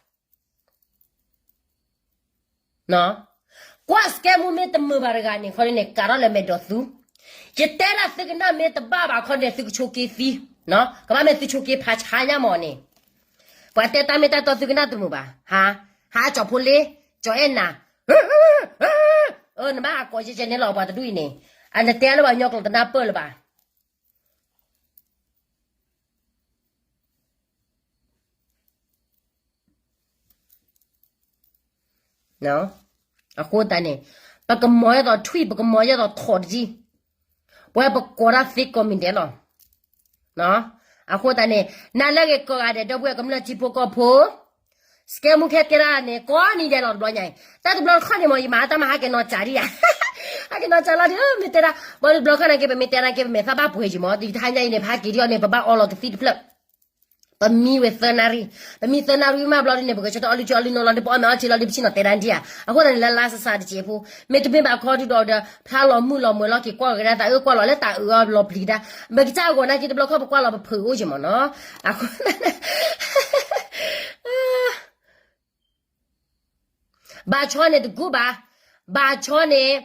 ကွၢ် scam မ့ၢ်တမုာ်ဘၣ်တဂၤန့ၣ် ခီဒ်န့ၣ် ကးထီၣ်လၢမဲာ်ဒိးသု, ယတဲဒၣ်သုကနၣ်မ့ၢ်တဘၣ်ဘၣ်ခီဒ်န့ၣ် သုကဆိးက့သံ, ကဘၣ်မ့ၢ်သုဆိးက့ဖးဆါညါမးန့ၣ်, ပှၤတဲတၢ်မ့ၢ်တၢ်တီသုကနၣ်တမုာ်ဘၣ်, ဟါ, ဟါကၠီၤဖိလ့, ကၠီၤအဲၣ်နၤ, နဘၣ်အကိးယဲၢ်ကဲန့ၣ်လီၤ ပှၤတဒူၣ်အံၤန့ၣ်, အနတဲလၢပှၤကညီကျိာ်တနၢ်ပၢၢ်လၢၤဘၣ်. အဃိသတးန့ၣ် ပကမၤယဲၢ်သိးထွံၣ် ပကမၤယဲၢ်သိးထိးတက့ၢ်, ပဝဲပကိးတၢ်သ့ကိးမံၤဒဲးလီၤ. အဃိသတးန့ၣ် နၤလၢအဂ့ၤကိးဂၤဒဲး ဒီပုၢ်ဝဲၢ်ကမျၢၢ်ထံဖိကီၢ်ဖိ, scam မူခဲတဲဒၣ်န့ၣ် ကိးနံၤဒဲးလီၤတဘျီညါအံၤ, တၢ်တဘျီတခီၣ်န့ၣ်မ့ၢ် ယမၤတၢ်မၤဟးက့ၤနီၤစးဒံးဧါ, ဟးက့ၤနီၤစးလီၤဒ် မ့ၢ်တဲဒၣ် ဘၣ်တဘျီခီၣ်နာ်က့ ပမ့ၢ်တဲနာ်က့ ပမဲာ်သၣ်ဘၣ်ပှဲၤယံၤမး ဒ်တဟါညါအံၤန့ၣ် ပဟးက့ၤဒံးအီၤန့ၣ် ပဘၣ်အီလီၤကသံၣ်တဖျၢၣ် ပမံဝဲသၢနၣ်ရံၣ်, ပမံသၢနၣ်ရံၣ်မးဘျီဒ်န့ၣ် ပကဆၢထၢၣ်အီလုၢ်အီလုၢ်နီၢ်နီၢ် ဒ်ပအီၣ်မ့ၤအီထံလီၤ ဒ်ပဆ့ၣ်နီၤတဲဒၣ်ဒံးဧါ. အဃိသတးန့ၣ် လၢလါစးစးတစဲးဖိ မ့တမ့ၢ်ဘၣ်ခီဒုဒီး ဖျါလီၤမုၢ်လီၤမွဲၤလီၤက့ၤကွၢ်ကဒါသးအၢကွၢ်လီၤလၢတၢ်အၢအီၤလီၤပျံၤကဒါ, မ့ၢ်ကစၢ်အဂီၢ်နာ်က့ တဘျီခီၣ်ပကွၢ်လီၤပဖုးအိၣ်က့ၤမးနီၤ. အဃိ ဘၣ်ဆီန့ၣ်တကူးဘၣ်, ဘၣ်ဆီန့ၣ်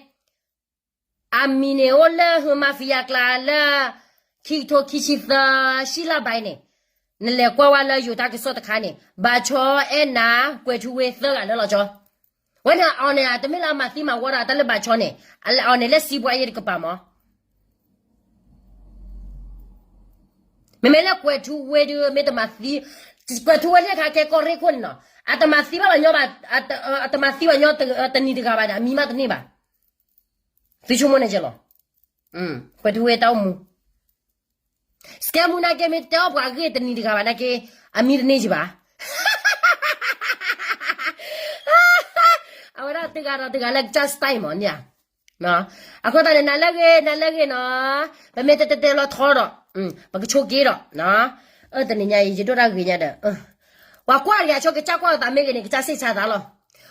အမံၤန့ၣ်အိၣ်လၢ ဟၢ mafia ကျါလၢ ခံကထိခံဆံသၢ ရှံလၢ်ဘၣ်န့ၣ်, နလဲၤကွၢ်ဝဲလၢယိၤတၢ်ကစီၣ်တခါန့ၣ် ဘၣ်ဆီအဲၣ်နၤ ကွဲၤထူဝ့သၢဂၤလၢလီၤဆီ, ဝဲန့ၣ်အီၤန့ၣ် တမ့ၢ်လၢအမၤသံမၤဝီဒီးတၢ်လၢဘၣ်ဆီန့ၣ်, အီၤန့ၣ်လၢစံးဘှါယဲၢ်တကပၤမး မ့မ့ၢ်လၢကွဲၤထူဝ့ဒုး မ့ၢ်တမၤသံ, ကွဲၤထူဝ့န့ၣ်ခါကဲကီၢ်ရ့ၣ်ခိၣ်န့ၣ်နီၤ, အတမၤသံဘၣ်ပှၤညီဘၣ်, အတမၤသံပှၤညီတနံၤတဂၤဘၣ်ဒီး အမံၤမးတန့ၢ်ဘၣ်. သုဆိကမိၣ်န့ၣ်ကဲလီၤ, ကွဲၤထူဝ့တၢ်အိၣ်မူ, scam မူနာ်က့ မ့ၢ်တတဲအီၣ်ပှၤအဂ့ၢ်တနံၤတဂၤဘၣ်နာ်က့ အမံၤတန့ၢ်က့ၤဘၣ်. အဝဲဒၣ်တဂၤဒီးတဂၤလၢကစၢ် style မးန့ၣ်ဧါ. အဃိသတးန့ၣ် နၤလၢအဂ့ၤ နၤလၢအဂ့ၤနီၤ, ပမ့ၢ်တတဲတဲလီၤထီဒီး ပကဆိးက့ဒီး, အၢ တနံၤညါအံၤ ယဒိၣ်တၢ်ဂ့ၤညါဒီး, ပှၤကွၢ်တဂၤဆိ ကစၢ်ကွၢ်လီၤသးမ့ၢ်ဂ့ၤန့ၣ် ကစၢ်စ့ၣ်ဆါသးလီၤ,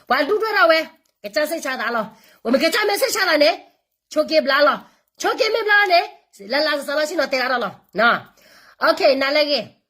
ပှၤဒူၣ်ဒိၣ်ထီၣ်ဝဲ, ကစၢ်စ့ၣ်ဆါသးလီၤ, ဝဲမ့ၢ်ကစၢ်မ့ၢ်စ့ၣ်ဆါသးန့ၣ်, ဆိးက့ဘျါလီၤ, ဆိးက့မ့ၢ်ဘျါန့ၣ်, လၢလါစးစးလီၤဆ့ၣ်နီၤတဲဒၣ်လီၤ, OK နၤလၢအဂ့ၤ